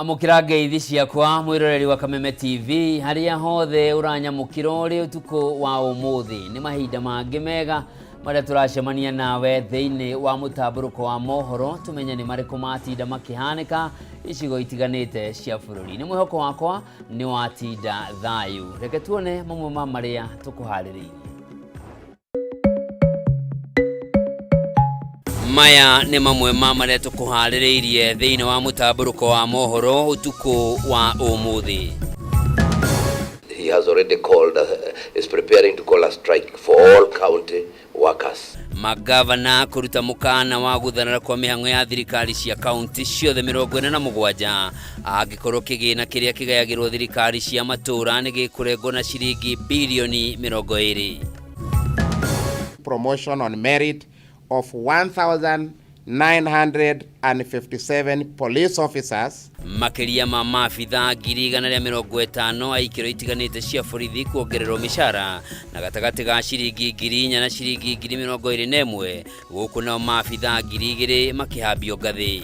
Amũkĩra ngeithi ciakwa mwĩroreri wa Kameme TV harĩa hothe ũranyamũkĩra ũrĩ ũtukũ wa ũmũthĩ. Nĩ mahinda mangĩ mega marĩa tũracemania nawe thĩinĩ wa mũtambũrũko wa mohoro tũmenye nĩ marĩkũ matinda makĩhanĩka icigo itiganĩte cia bũrũri. Nĩ mwĩhoko wakwa nĩ watinda thayũ. Reke tuone mamwe ma marĩa tũkũharĩrĩirie. Maya nĩ mamwe ma marĩa tũkũharĩrĩirie thĩinĩ wa mũtambũrũko wa mohoro ũtukũ wa ũmũthĩ. He has already called, is preparing to call a strike for all county workers. Magavana kũruta mũkana wa gũtharara kwa mĩhang'o ya thirikari cia kaunti ciothe 47 angĩkorwo kĩgĩna kĩrĩa kĩgayagĩrwo thirikari cia matũũra nĩ gĩkũrengwo na ciringi birioni 20. Promotion on merit of 1,957 police officers. Makĩria ma maabitha 150,000 a ikĩro itiganĩte cia borithi kuongererwo mĩcara na gatagatĩ ga ciringi 4,000 na ciringi 21,000, gũkũ nao maabitha 2,000 makĩhambio ngathĩ.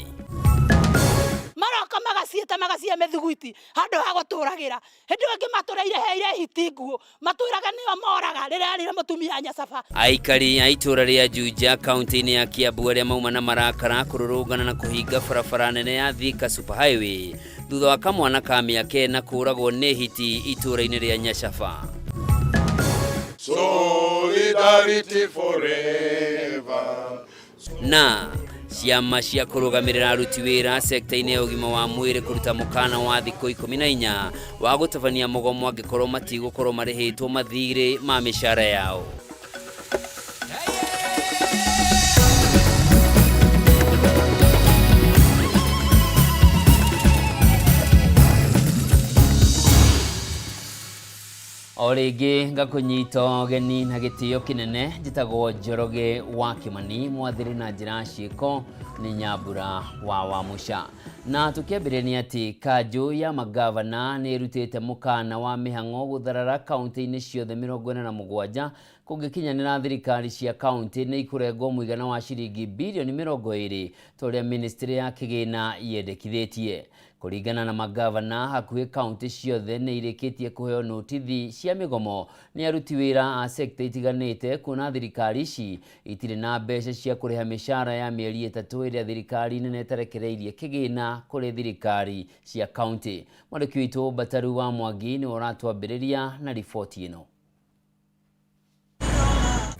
Maroka magaciĩta magacihe mĩthiguiti handũ ha gũtũragĩra. Hĩndĩ ĩyo ĩngĩ matũreire heire hiti nguũ, matwĩraga nĩo moraga rĩrĩa arire mũtumia Nyacaba. Aikari a itũũra rĩa Juja kaunti-inĩ ya Kiambu arĩa mauma na marakara kũrũrũngana na kũhinga barabara nene ya Thika Super Highway thutha wa kamwana ka mĩaka 4 kũũragwo nĩ hiti itũũra-inĩ rĩa Nyacaba. Solidarity forever. Na ciama cia kũrũgamĩrĩra aruti wĩra sekta-inĩ ya ũgima wa mwĩrĩ kũruta mũkana wa thikũ 14 wa gũtabania mũgomo angĩkorwo matigũkorwo marĩhĩtwo mathirĩ ma mĩcara yao. O rĩngĩ ngakũnyita ũgeni na gĩtĩo kĩnene, njĩtagwo Njoroge wa Kĩmani, mwathĩrĩ na njĩra ciĩko nĩ Nyambura wa Wamũca. Na tũkĩambĩrĩria nĩ atĩ kanjũ ya magavana nĩ ĩrutĩte mũkana wa mĩhang'o gũtharara kaunti-inĩ ciothe 47 kũngĩkinyanĩra thirikari cia kaunti nĩ ikũrengwo mũigana wa ciringi birioni 20 ta ũrĩa ministry ya kĩgĩna yendekithĩtie. Kũringana na magavana, hakuhĩ kaunti ciothe nĩ irĩkĩtie kũheo notithi cia mĩgomo nĩ aruti wĩra a sekta itiganĩte kuona thirikari ici itirĩ na mbeca cia kũrĩha mĩcara ya mĩeri 3 ĩrĩa thirikari nene ĩtarekereirie kĩgĩna kũrĩ thirikari cia kaunti. Mwandĩki witũ Bataru wa Mwangi nĩwe ũratwambĩrĩria na riboti ĩno.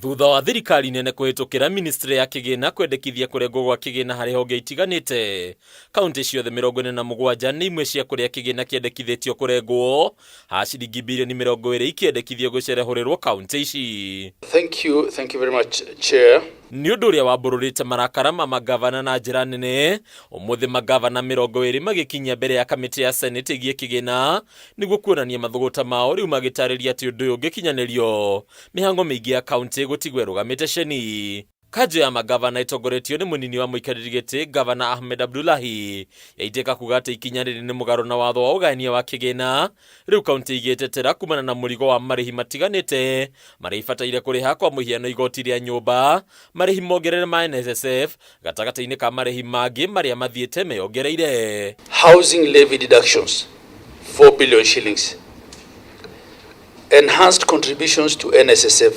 Thutha wa thirikari nene kũhĩtũkĩra ministry ya kĩgĩna kwendekithia kũrengwo gwa kĩgĩna harĩ honge itiganĩte, kaunti ciothe 47 nĩ imwe cia kũrĩa kĩgĩna kĩendekithĩtio kũrengwo, ha ciringi birioni 20 ikĩendekithio gũcerehũrĩrwo kaunti ici. Thank you, thank you very much, Chair. Nĩ ũndũ ũrĩa wambũrũrĩte marakara ma magavana na njĩra nene, ũmũthĩ magavana 20 magĩkinyia mbere ya kamĩtĩ ya Senate ĩgiĩ kĩgĩna nĩguo kuonania mathũgũta mao, rĩu magĩtarĩria atĩ ũndũ ũyũ ũngĩkinyanĩrio mĩhango mĩingĩ ya kaunti ĩgũtigwo ĩrũgamĩte ceni. Kanjũ ya magavana ĩtongoretio nĩ mũnini wa mũikarĩri gĩtĩ Gavana Ahmed Abdullahi yaitĩka kuga atĩ ikinya rĩrĩ nĩ mũgarũ na watho wa ũgayania wa kĩgĩna. Rĩu kaunti igĩtetera kumana na mũrigo wa marĩhi matiganĩte marĩa ibataire kũrĩha, kwa mũhiano igoti rĩa nyũmba, marĩhi mongerere ma NSSF, gatagatĩ-inĩ ka marĩhi mangĩ marĩa mathiĩte meyongereire. Housing levy deductions 4 billion shillings, enhanced contributions to NSSF.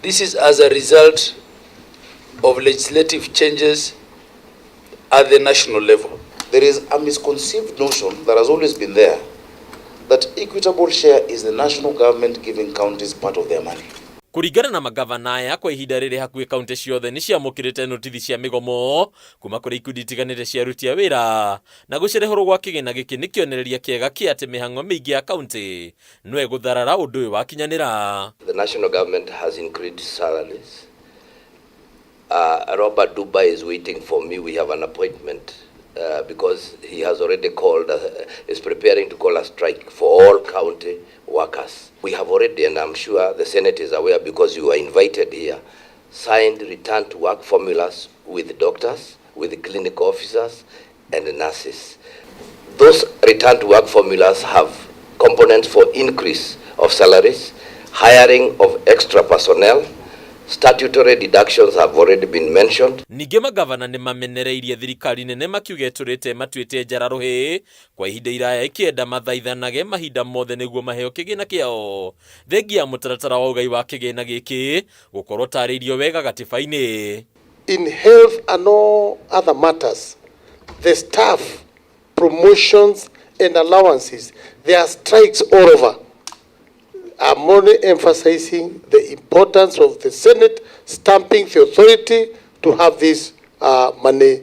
This is as a result of legislative changes at the national level. There is a misconceived notion that has always been there that equitable share is the national government giving counties part of their money. Kũringana na magavana aya, kwa ihinda rĩrĩ hakuhĩ kaunti ciothe nĩ ciamũkĩrĩte notithi cia mĩgomo kuma kũrĩ ikundi itiganĩte cia aruti a wĩra, na gũcerehũrwo gwa kĩgĩna gĩkĩ nĩ kĩonereria kĩega kĩa atĩ mĩhang'o mĩingĩ ya kaunti no ĩgũtharara ũndũ ũyũ wakinyanĩra. The national government has increased salaries. Robert Dubai is waiting for me. We have an appointment because he has already called, is preparing to call a strike for all county workers. We have already, and I'm sure the Senate is aware because you were invited here, signed return to work formulas with doctors, with clinical officers and nurses. Those return to work formulas have components for increase of salaries, hiring of extra personnel, Statutory deductions have already been mentioned. Ningĩ magavana nĩ mamenereirie thirikari nene makiuga ĩtũrĩte matuĩte njara rũhĩ kwa ihinda iraya ĩkĩenda mathaithanage mahinda mothe nĩguo maheo kĩgĩna kĩao. Thengia ya mũtaratara wa ũgai wa kĩgĩna gĩkĩ gũkorwo tarĩirio wega gatiba-inĩ. In health and all other matters, the staff, promotions and allowances, there are strikes all over. I'm only emphasizing the importance of the Senate stamping the authority to have this money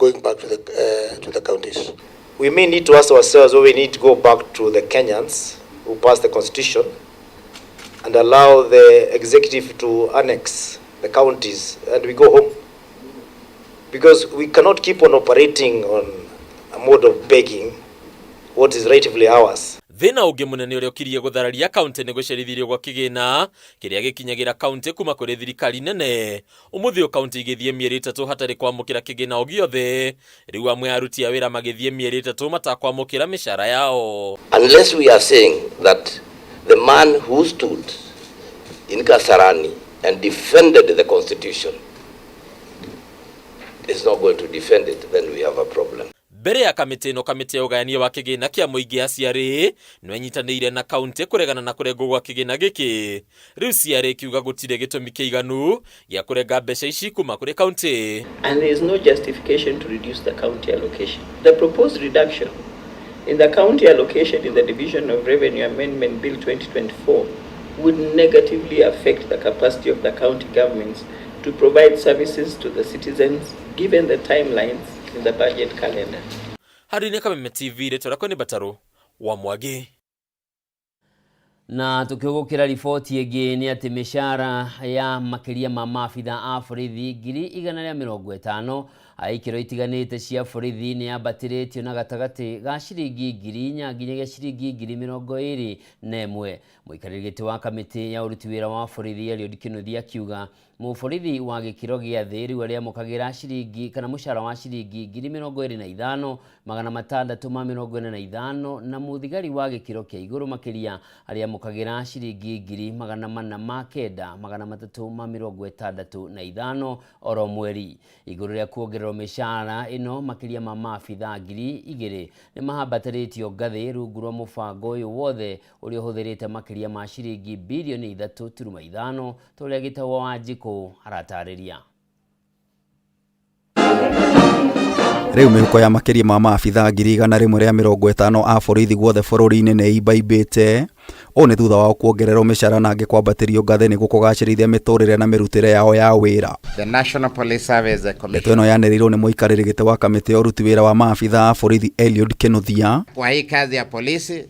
going back to the counties. We may need to ask ourselves whether we need to go back to the Kenyans who passed the constitution and allow the executive to annex the counties and we go home. Because we cannot keep on operating on a mode of begging what is rightfully ours. Thĩna ũngĩ mũnene ũrĩa ũkirie gũthararia kaunti nĩ gũcerithĩrio gwa kĩgĩna kĩrĩa gĩkinyagĩra kaunti kuma kũrĩ thirikari nene. Ũmũthĩ ũyũ kaunti igĩthiĩ mĩeri 3 hatarĩ kwamũkĩra kĩgĩna o gĩothe. Rĩu amwe a aruti a wĩra magĩthiĩ mĩeri 3 matakwamũkĩra mĩcara yao. Unless we are saying that the man who stood in Kasarani and defended the constitution is not going to defend it, then we have a problem. Mbere ya kamĩtĩ ĩno, kamĩtĩ ya ũgayania wa kĩgĩna kĩa mũingĩ ya CRA nĩyo ĩnyitanĩire na kaunti kũregana na kũrengwo gwa kĩgĩna gĩkĩ. Rĩu CRA ĩkiuga gũtirĩ gĩtũmi kĩiganu gĩa kũrenga mbeca ici kuma kũrĩ kaunti. And there is no justification to reduce the county allocation. The proposed reduction in the county allocation in the Division of Revenue Amendment Bill 2024 would negatively affect the capacity of the county governments to provide services to the citizens given the timelines in the budget calendar. Harĩ Kameme TV, rĩtwa rĩakwa nĩ Batarũ wa Mwangi. Na tukĩhũgũkĩra riboti ĩngĩ nĩ atĩ mĩcara ya makĩria ma maabitha a borithi 150,000 a ikĩro itiganĩte cia borithi nĩ yambatĩrĩtio na gatagatĩ ga ciringi 4,000 nginyagia ciringi 21,000. Mũikarĩri gĩtĩ wa kamĩtĩ ya ũruti wĩra wa borithi Eliud Kinuthia akiuga mũborithi wa gĩkĩro gĩa thĩ rĩu arĩamũkagĩra ciringi kana mũcara wa ciringi 25,645 na mũthigari wa gĩkĩro kĩa igũrũ makĩria arĩamũkagĩra ciringi 409,365 oro mweri. Igũrũ rĩa kuongererwo mĩcara ĩno, makĩria ma maabitha 2,000 nĩ mahambatĩrĩtio ngathĩ rungu rwa mũbango ũyũ wothe ũrĩa ũhũthĩrĩte makĩria ma ciringi bilioni 3.5 ta ũrĩa Gĩtaũ wa Wanjikũ aratarĩria. Rĩu mĩhuko ya makĩria ma maabitha 150,000 a borithi guothe bũrũri-inĩ nĩ ĩimbaimbĩte. Ũũ nĩ thutha wao kuongererwo mĩcara na angĩ kwambatĩrio ngathĩ nĩguo kũgacĩrithia mĩtũrĩre na mĩrutĩre yao ya wĩra. The National Police Service Ndeto Commission. ĩno yanĩrĩirwo nĩ mũikarĩri gĩtĩ wa kamĩtĩ ya ũruti wĩra wa maabitha a borithi Eliud Kinuthia. Kwa hii kazi ya polisi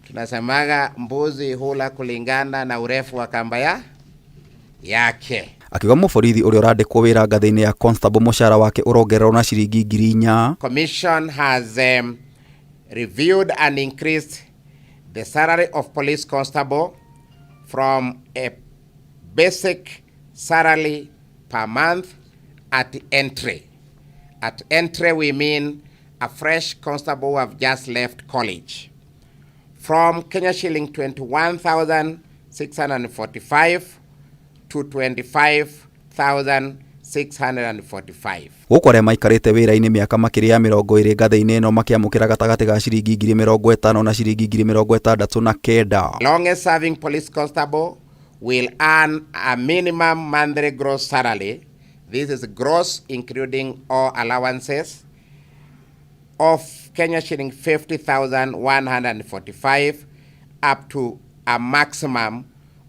tunasemaga mbuzi hula kulingana na urefu wa kamba yake. Akiuga mũborithi ũrĩa ũrandĩkwo wĩra ngathĩ-inĩ ya constable mũcara wake ũrongererwo na ciringi 4,000. Commission has reviewed and increased the salary of police constable from a basic salary per month at entry. At entry we mean a fresh constable who have just left college. From Kenya shilling 21,645 to 25,645. Gũkũ arĩa maikarĩte wĩra-inĩ mĩaka makĩria ya 20 ngathĩ-inĩ ĩno makĩamũkĩra gatagatĩ ga ciringi 50,000 na ciringi 69,000. Longest serving police constable will earn a minimum monthly gross salary. This is gross including all allowances of Kenya shilling 50,145 up to a maximum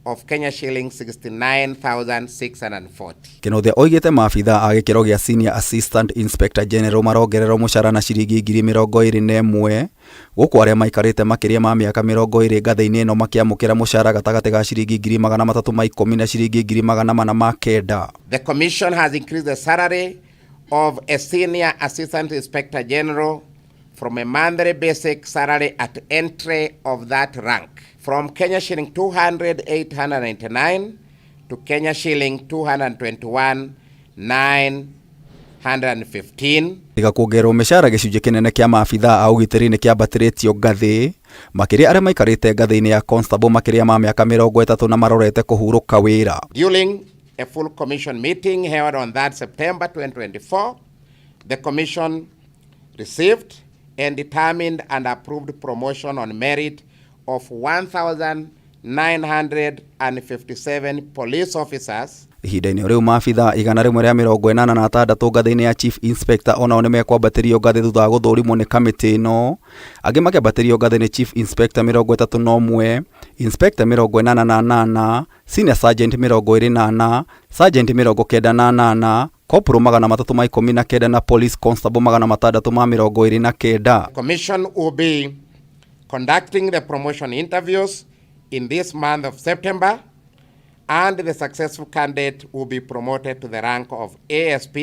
of Kenya shilling 69,640. Kinuthia oigĩte maabitha a gĩkĩro gĩa Senior Assistant Inspector General marongererwo mũcara na ciringi 21,000 gũkũ arĩa maikarĩte makĩria ma mĩaka 20 ngathĩ-inĩ ĩno makĩamũkĩra mũcara gatagatĩ ga ciringi 310,000 na ciringi 409,000. The commission has increased the salary of a Senior Assistant Inspector General from a monthly basic salary at entry of that rank from Kenya shilling 200,899 to Kenya shilling 221,915. Tiga kuongererwo mĩcara gĩcunjĩ kĩnene kĩa maabitha a ũgitĩri nĩ kĩambatĩrĩtio ngathĩ makĩria arĩa maikarĩte ngathĩ-inĩ ya constable makĩria ma mĩaka 30 na marorete kũhurũka wĩra. During A full commission meeting held on that September 2024, the commission received and determined and approved promotion on merit of 1,957 police officers. Ihinda-inĩ rĩu maabithaa 186 ngathĩ-inĩ ya Chief Inspector onao nĩmekwambatĩrio ngathĩ thutha wa gũthũrimwo nĩ kamĩtĩ ĩno. Angĩ makĩambatĩrio ngathĩ nĩ Chief Inspector 31, Inspector 88, Senior Sergeant 24, Sergeant 98, Corporal 319 na Police Constable 629. Commission will be conducting the promotion interviews in this month of September, and the successful candidate will be promoted to the rank of ASP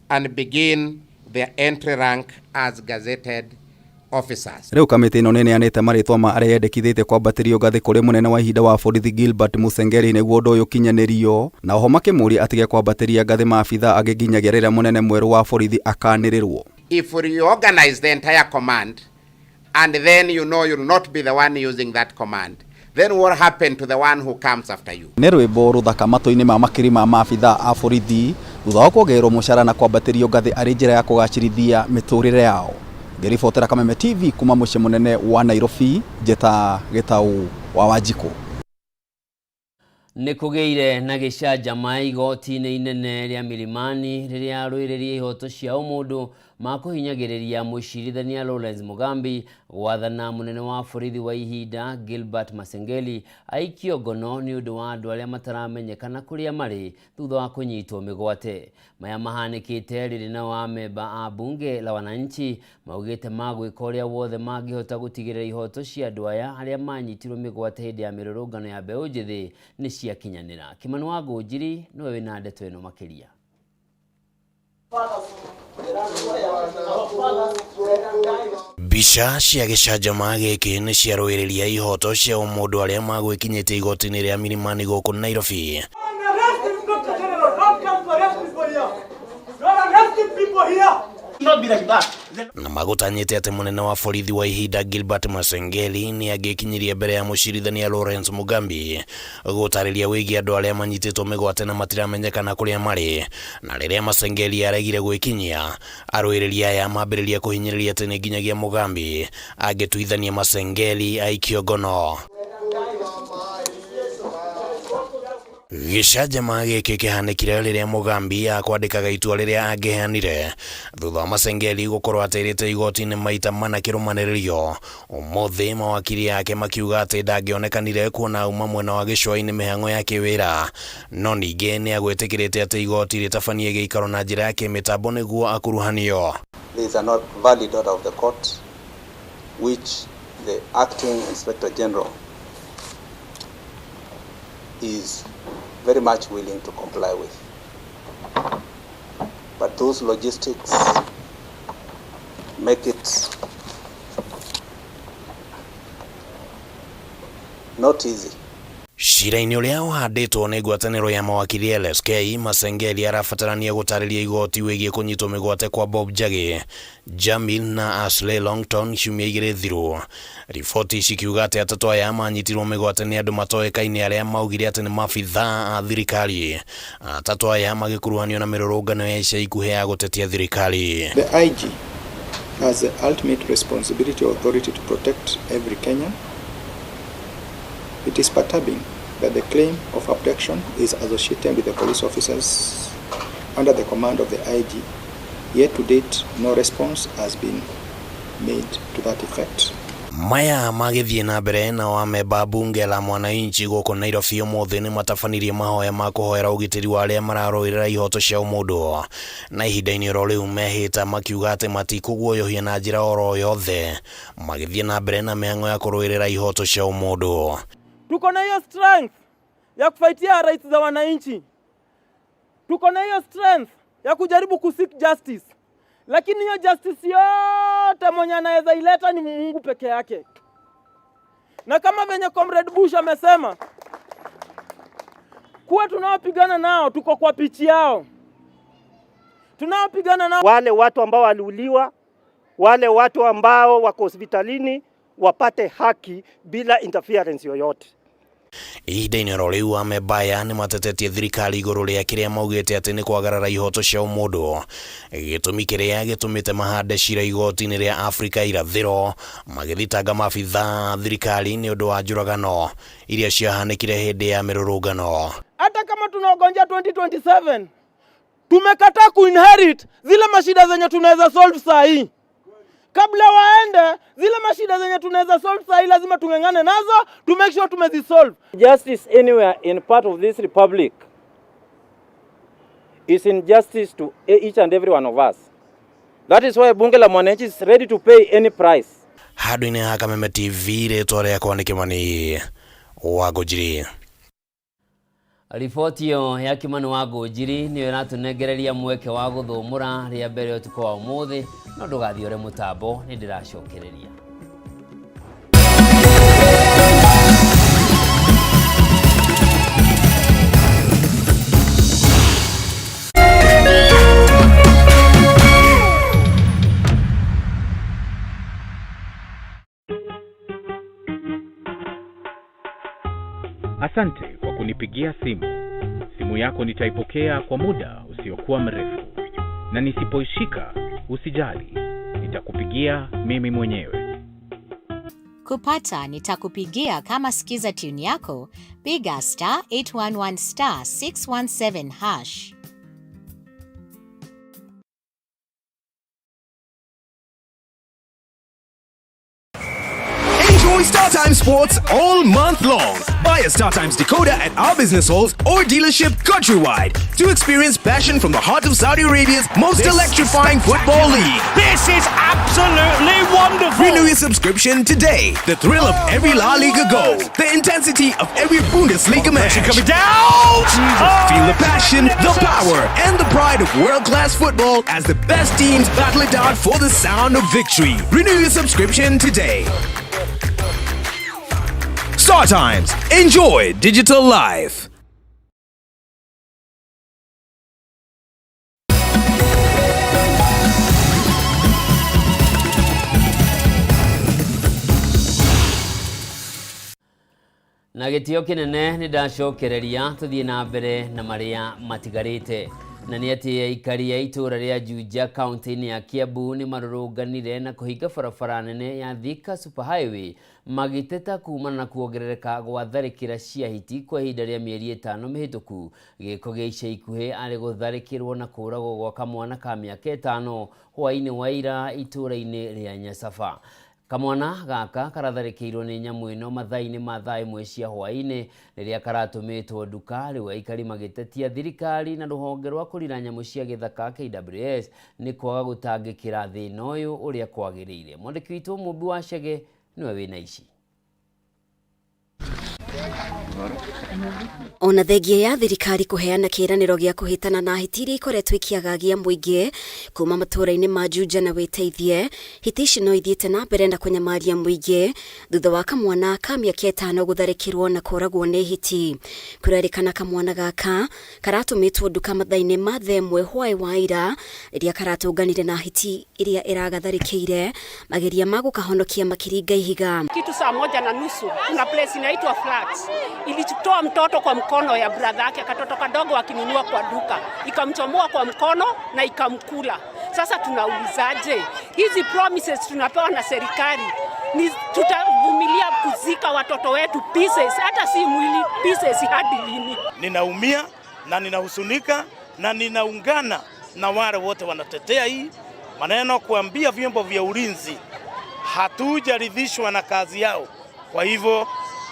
and begin their entry rank as gazetted officers. Rĩu kamĩtĩ ĩno nĩĩneanĩte marĩtwa ma arĩa yendekithĩtie kwambatĩrio ngathĩ kũrĩ mũnene wa ihinda wa borithi Gilbert Musengeri nĩguo ũndũ ũyũ ũkinyanĩrio, na oho makĩmũria atige kwambatĩria ngathĩ maabithaa angĩ nginyagia rĩrĩa mũnene mwerũ wa borithi akanĩrĩrwo. If we reorganize the entire command and then you know you'll not be the one using that command, then what happened to the one who comes after you? Nĩ rwĩmbo rũthaka matũ-inĩ ma makiri ma maabithaa a borithi thutha wa kuongererwo mũcara na kwambatĩrio ngathĩ arĩ njĩra ya kũgacĩrithia mĩtũrĩre yao. Ngĩribotera Kameme TV kuma mũciĩ mũnene wa Nairobi, Njeta Gĩtaũ wa Wanjikũ. Nĩ kũgĩire na gĩcanjama igoti-inĩ inene rĩa Milimani rĩrĩa arũĩrĩri a ihoto cia ũmũndũ makũhinyagĩrĩria mũcirithania Lawrence Mugambi gwathana mũnene wa borithi wa ihinda Gilbert Masengeli aikio ngono nĩ ũndũ wa andũ arĩa mataramenyekana kũrĩa marĩ thutha wa kũnyitwo mĩgwate. Maya mahanĩkĩte rĩrĩ nao amemba a bunge la wananchi maugĩte magwĩka ũrĩa wothe mangĩhota gũtigĩrĩra ihoto cia andũ aya arĩa manyitirwo mĩgwate hĩndĩ ya mĩrũrũngano ya mbeũ njĩthĩ nĩ ciakinyanĩra. Kimani wa Ngũnjiri nĩwe wĩna ndeto ĩno makĩria. Mbica cia gĩcanjama gĩkĩ nĩ ciarũĩrĩria ihoto cia ũmũndũ arĩa magwĩkinyĩtie igoti-inĩ rĩa Milimani gũkũ Nairobi. Na magũtanyĩte atĩ mũnene wa borithi wa ihinda Gilbert Masengeli nĩ angĩkinyirie mbere ya mũcirithania Lawrence Mugambi gũtarĩria wĩgiĩ andũ arĩa manyitĩtwo mĩgwate na matiramenyekana kũrĩa marĩ. Na rĩrĩa Masengeli aregire gwĩkinyia, arũĩrĩria aya mambĩrĩria kũhinyĩrĩria atĩ nĩ nginyagia Mugambi angĩtuithania Masengeli aikio ngono. Gĩcanjama gĩkĩ kĩhanĩkire rĩrĩa Mugambi akwandĩkaga itua rĩrĩa angĩheanire thutha wa Masengeli gũkorwo ateirĩte igoti-inĩ maita mana kĩrũmanĩrĩrio. Ũmũthĩ mawakiri ake makiuga atĩ ndangĩonekanire kuona auma mwena wa gĩcũa-inĩ mĩhang'o ya kĩwĩra, no ningĩ nĩ agwĩtĩkĩrĩte atĩ igoti rĩtabanie gĩikaro na njĩra ya kĩmĩtambo nĩguo akuruhanio. There is a not valid order of the court which the acting inspector general is very much willing to comply with. But those logistics make it not easy. Cira-inĩ ũrĩa ũhandĩtwo nĩ ngwatanĩro ya mawakiri LSK, Masengeli arabatarania gũtarĩria igoti wĩgiĩ kũnyitwo mĩgwate kwa Bob Njagi, Jamil na Ashley Longton ciumia igĩrĩ thiru. Riboti cikiuga atĩ atatũ aya manyitirwo mĩgwate nĩ andũ matoĩkaine arĩa maugire atĩ nĩ maabithaa a thirikari. Atatũ aya magĩkuruhanio na mĩrũrũngano ya ica ikuhĩ ya gũtetia thirikari. The IG has the ultimate responsibility authority to protect every Kenyan. It is perturbing that the claim of abduction is associated with the police officers under the command of the IG, yet to date no response has been made to that effect. Maya magĩthiĩ na mbere na amemba bunge la mwananchi gũkũ Nairobi ũmũthĩ nĩ matabanirie mahoya ma kũhoera ũgitĩri wa arĩa mararũĩrĩra ihoto cia ũmũndũ, na ihinda-inĩ oro rĩu mehĩta makiuga atĩ matikũguoyohia na njĩra oro yothe magĩthiĩ na mbere na mĩhang'o ya kũrũĩrĩra ihoto cia ũmũndũ. Tuko na hiyo strength ya kufaitia rights za wananchi, tuko na hiyo strength ya kujaribu kuseek justice, lakini hiyo justice yote mwenye anaweza ileta ni Mungu peke yake. Na kama venye Comrade Bush amesema kuwa tunaopigana nao tuko kwa pichi yao, tunaopigana nao wale watu ambao waliuliwa, wale watu ambao wako hospitalini wapate haki bila interference yoyote. Ihinda-inĩ oro rĩu amemba aya nĩ matetetie thirikari igũrũ rĩa kĩrĩa maugĩte atĩ nĩ kwagarara ihoto cia ũmũndũ, gĩtũmi kĩrĩa gĩtũmĩte mahande cira igoti-inĩ rĩa Afrika irathĩro magĩthitanga maabithaa a thirikari nĩ ũndũ wa njũragano iria ciahanĩkire hĩndĩ ya mĩrũrũngano. Hata kama tunaogonja 2027 tumekataa kuinherit zile mashida zenye tunaweza solve saa hii. Kabla waende, zile mashida zenye tunaweza solve saa hii lazima tung'ang'ane nazo to make sure tumezisolve. Justice anywhere in part of this republic is injustice to each and every one of us. That is why Bunge la Mwananchi is ready to pay any price. Handũ-inĩ ha Kameme TV rĩtwa rĩakwa nĩ Kĩmani wa Ngũnjiri. Riboti ĩyo ya Kimani wa Ngũnjiri nĩyo ĩratũnengereria mweke wa gũthũmũra rĩa mbere ũtukũ wa ũmũthĩ, no ndũgathiĩ ũre mũtambo, nĩ ndĩracokereria. Asante kwa kunipigia simu. Simu yako nitaipokea kwa muda usiokuwa mrefu, na nisipoishika usijali, nitakupigia mimi mwenyewe. Kupata nitakupigia kama skiza tune yako, piga star 811 star 617 hash. Enjoy StarTimes Sports all month long. Buy a StarTimes decoder at our business halls or dealership countrywide to experience passion from the heart of Saudi Arabia's most This electrifying football league. This is absolutely wonderful. Renew your subscription today. The thrill of every La Liga goal, the intensity of every Bundesliga match. Coming down. Feel the passion, the power, and the pride of world-class football as the best teams battle it out for the sound of victory. Renew your subscription today. Star Times. Enjoy digital life. Na gĩtĩo kĩnene nĩ ndacokereria tũthiĩ na mbere na marĩa matigarĩte, na nĩ atĩ aikari a itũũra rĩa Juja kaunti-inĩ ya Kiambu nĩ marũrũnganire na kũhinga barabara nene ya Thika Superhighway magĩteta kumana na kuongerereka gwa tharĩkĩra cia hiti kwa ihinda rĩa mĩeri 5 mĩhĩtũku. Gĩko gĩa ica ikuhĩ arĩ gũtharĩkĩrwo na kũũragwo gwa kamwana ka mĩaka 5 hwaĩ-inĩ wa ira itũũra-inĩ rĩa Nyacaba. Kamwana gaka karatharĩkĩirwo nĩ nyamũ ĩno mathaa-inĩ ma thaa 1 cia hwaĩ-inĩ rĩrĩa karatũmĩtwo nduka. Rĩu aikari magĩtetia thirikari na rũhonge rwa kũrira nyamũ cia gĩthaka KWS nĩ kwaga gũtangĩkĩra thĩna ũyũ ũrĩa kwagĩrĩire. Mwandĩki witũ Mũmbi wa Chege nĩwe wĩna ici. Ona thengia ya thirikari kũheana kĩĩranĩro gĩa kũhĩtana na hiti iria ikoretwo ikĩagagia mũingĩ kuma matũũra-inĩ ma Juja na Wĩteithie, hiti ici no ithiĩte na mbere na kũnyamaria mũingĩ thutha wa kamwana ka mĩaka 5 gũtharĩkĩrwo na kũragwo nĩ hiti. Kũrerĩkana kamwana gaka karatũmĩtwo nduka mathaa-inĩ ma thaa 1 hwaĩ wa ira rĩrĩa karatũnganire na hiti ĩrĩa ĩragatharĩkĩire, mageria ma gũkahonokia makĩringa ihiga. Kitu saa 1:30 kuna place inaitwa Flats, ilitoa mtoto kwa mkono ya brother yake, katoto kadogo akinunua kwa duka, ikamchomoa kwa mkono na ikamkula. Sasa tunaulizaje, hizi promises tunapewa na serikali ni tutavumilia kuzika watoto wetu pieces, hata si mwili pieces, hadi lini? Ninaumia na ninahusunika na ninaungana na wale wote wanatetea hii maneno, kuambia vyombo vya ulinzi hatujaridhishwa na kazi yao, kwa hivyo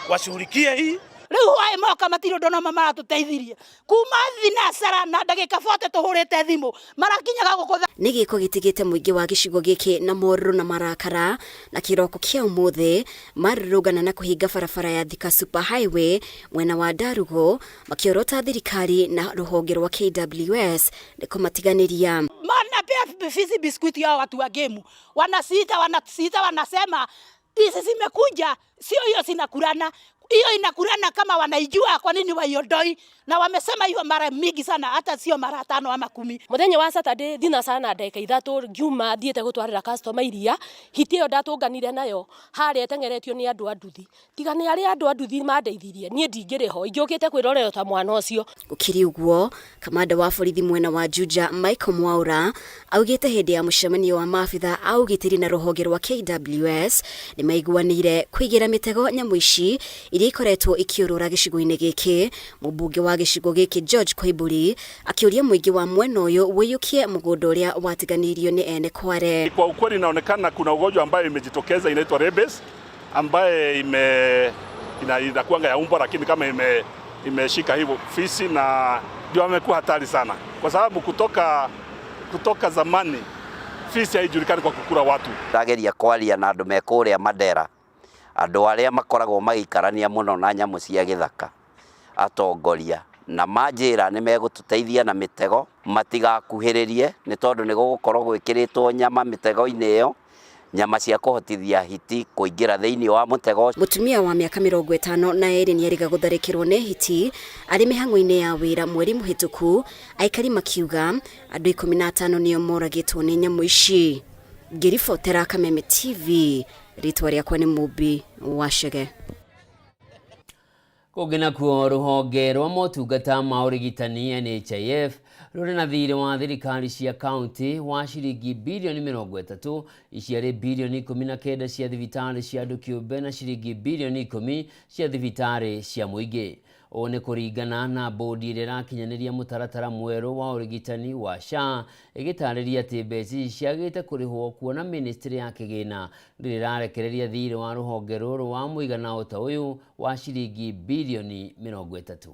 washughulikie hii. Rĩu hwaĩ moka matirĩ ũndũ ona maratũteithirie kuma thinacara na ndagĩka 40 tũhũrĩte thimũ marakinyaga gũkũ. Nĩ gĩko gĩtigĩte mũingĩ wa gĩcigo gĩkĩ na morũrũ na marakara, na kĩroko kĩa ũmũthĩ marũrũngana na kũhinga barabara ya Thika Super Highway mwena wa Ndarugo makĩorota thirikari na rũhonge rwa KWS nĩ kũmatiganĩria. Manapea fisi biskuti yao watu wa gemu wanasita, wanasita, wanasema hizi zimekuja, sio hiyo zinakulana. Hiyo inakulana kama wanaijua, kwa nini waiondoi? Na wamesema hiyo mara mingi sana, hata sio mara tano ama 10. Muthenya wa Saturday thina sana ndagĩka 3 ngiuma thiĩte gũtwarĩra customer iria, hiti ĩyo ndatũnganire nayo harĩa ĩteng'eretio nĩ andũ a nduthi. Tiga nĩ arĩa andũ a nduthi mandeithirie, niĩ ndingĩrĩ ho, ingĩũkĩte kwĩrorera ta mwana ũcio. Gũkĩrĩ ũguo, kamanda wa borithi mwena wa Juja Michael Mwaura augĩte hĩndĩ ya mũcemanio wa maabitha a ũgitĩri na rũhonge rwa KWS nĩmaiguanĩire kũigĩra mĩtego nyamũ ici iria ikoretwo ikĩũrũra gĩcigo-inĩ gĩkĩ. Mũmbunge wa gĩcigo gĩkĩ George Koimburi akĩũria mũingĩ wa mwena ũyũ ũiyũkie mũgũnda ũrĩa watiganĩirio nĩ ene kware. Kwa ukweli inaonekana kuna ugonjwa ambayo imejitokeza inaitwa rabies ambaye inakuanga ya umbwa, lakini kama imeshika hivyo fisi, na ndio amekuwa hatari sana, kwa sababu kutoka zamani fisi haijulikani kwa kukula watu. Ndageria kwaria na andu me kuria Mandera, andu aria makoragwo magiikarania muno na nyamu cia githaka, atongoria na manjira ni megututeithia na mitego, matigakuhiririe ni tondu ni gugukorwo gwikiritwo nyama mitego-ini iyo, nyama cia kuhotithia hiti kuingira thiini wa mutego. Mutumia wa miaka 52 nĩerĩga gũtharĩkĩrwo nĩ hiti arĩ mĩhang'o-inĩ ya wĩra mweri mũhĩtũku, aikari makiuga andũ 15 nĩo moragĩtwo nĩ nyamũ ici. Ngĩribotera Kameme TV, rĩtwa rĩakwa nĩ Mũmbi wa Chege. Kũngĩ nakuo, rũhonge rwa motungata ma ũrigitani NHIF rũrĩ na thirĩ wa thirikari cia kaunti wa ciringi birioni 30, ici arĩ birioni 19 cia thibitarĩ cia andũ kĩũmbe na ciringi birioni 10 cia thibitarĩ cia mũingĩ. Ũũ nĩ kũringana na bodi ĩrĩa ĩrakinyanĩria mũtaratara mwerũ wa ũrigitani wa SHA, ĩgĩtarĩria atĩ mbeca ici ciagĩte kũrĩhwo kuona ministry ya kĩgĩna ndĩrĩ ĩrarekereria thirĩ wa rũhonge rũrũ wa mũigana o ta ũyũ wa ciringi birioni 30.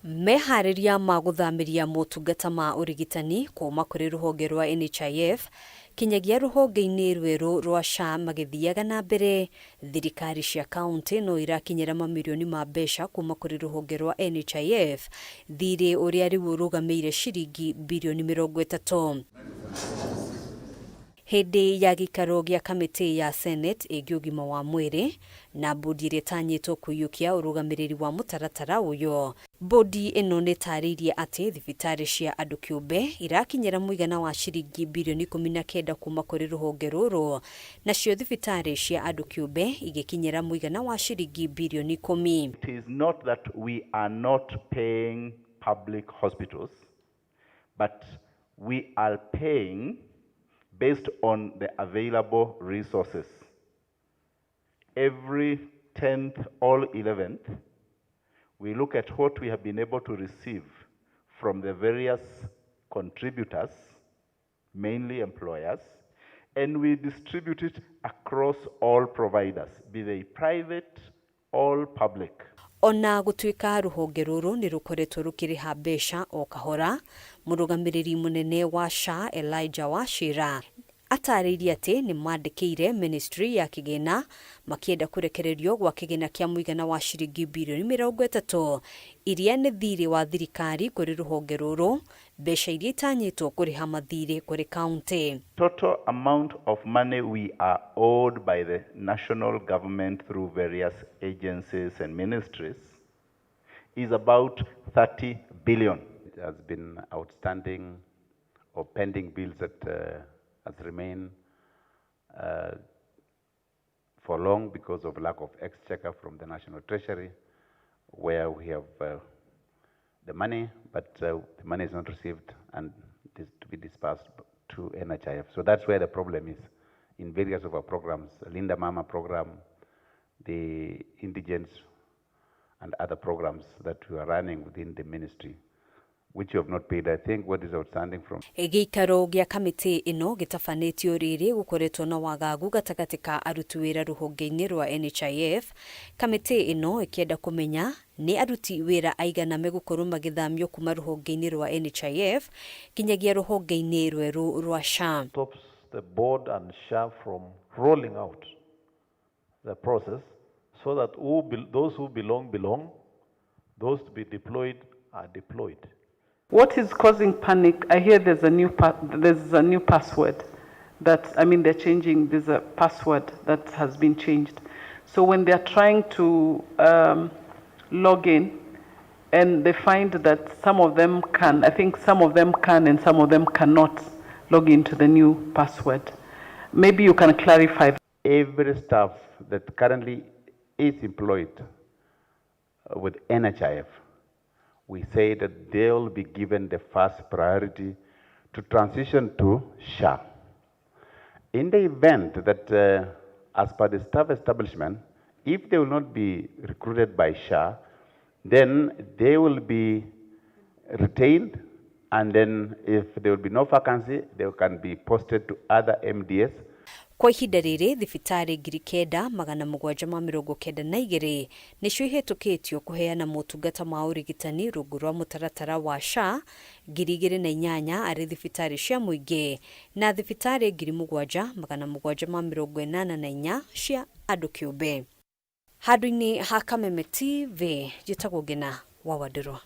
Meharĩria ma gũthamĩria motungata ma ũrigitani kuma kũrĩ rũhonge rwa NHIF kinyagia rũhonge-inĩ rwerũ rwa SHA magĩthiaga na mbere, thirikari cia kaunti no irakinyĩra mamirioni ma mbeca kuma kũrĩ rũhonge rwa NHIF, thirĩ ũrĩa rĩu ũrũgamĩire ciringi birioni 30. Hĩndĩ ya gĩikaro gĩa kamĩtĩ ya Senate ĩgiĩ ũgima wa mwĩrĩ na bodi ĩrĩa ĩtanyĩtwo kũiyũkia ũrũgamĩrĩri wa mũtaratara ũyũ, bodi ĩno nĩ ĩtarĩirie atĩ thibitarĩ cia andũ kĩũmbe irakinyĩra mũigana wa ciringi birioni 19 kuma kũrĩ rũhonge rũrũ, nacio thibitarĩ cia andũ kĩũmbe igĩkinyĩra mũigana wa ciringi birioni 10. It is not that we are not paying public hospitals, but we are paying based on the available resources. Every 10th or 11th, we look at what we have been able to receive from the various contributors, mainly employers, and we distribute it across all providers, be they private or public. Ona gũtuĩka rũhonge rũrũ nĩ rũkoretwo rũkĩrĩha mbeca o kahora, mũrũgamĩrĩri mũnene wa SHA Elijah Wachira atarĩirie atĩ nĩ mandĩkĩire ministry ya kĩgĩna makĩenda kũrekererio gwa kĩgĩna kĩa mũigana wa ciringi birioni 30 iria nĩ thirĩ wa thirikari kũrĩ rũhonge rũrũ, mbeca iria itanyĩtwo kũrĩha mathirĩ kũrĩ kaunti. Total amount of money we are owed by the national government through various agencies and ministries is about 30 billion. It has been outstanding or pending bills that has remained for long because of lack of exchequer from the National Treasury, where we have the money, but the money is not received and it is to be dispersed to NHIF. So that's where the problem is in various of our programs, Linda Mama program, the indigents, and other programs that we are running within the ministry, which you have not paid. I think what is outstanding from Gĩikaro gĩa kamĩtĩ ĩno gĩtabanĩtio rĩrĩ gũkoretwo na wagagu gatagatĩ ka aruti wĩra rũhonge-inĩ rwa NHIF, kamĩtĩ ĩno ĩkĩenda kũmenya nĩ aruti wĩra aigana megũkorwo magĩthamio kuma rũhonge-inĩ rwa NHIF kinyagia rũhonge-inĩ rwerũ rwa SHA. Stops the board and SHA from rolling out the process so that those who belong, belong, those to be deployed are deployed. What is causing panic? I hear there's a new password that, I mean, they're changing, there's a password that has been changed. So when they are trying to log in, and they find that some of them can, I think some of them can and some of them cannot log into the new password. Maybe you can clarify. Every staff that currently is employed with NHIF, we say that they will be given the first priority to transition to SHA. In the event that, as per the staff establishment, if they will not be recruited by SHA, then they will be retained, and then if there will be no vacancy, they can be posted to other MDS. Kwa ihinda rĩrĩ thibitarĩ 9792 nĩcio ihĩtũkĩtio kũheana motungata ma ũrigitani rungu rwa mũtaratara wa SHA 2008 arĩ thibitarĩ cia mũingĩ na thibitarĩ 7784 cia andũ kĩũmbe. Handũ-inĩ ha Kameme TV njĩtagwo Ngina wa Wandirwa.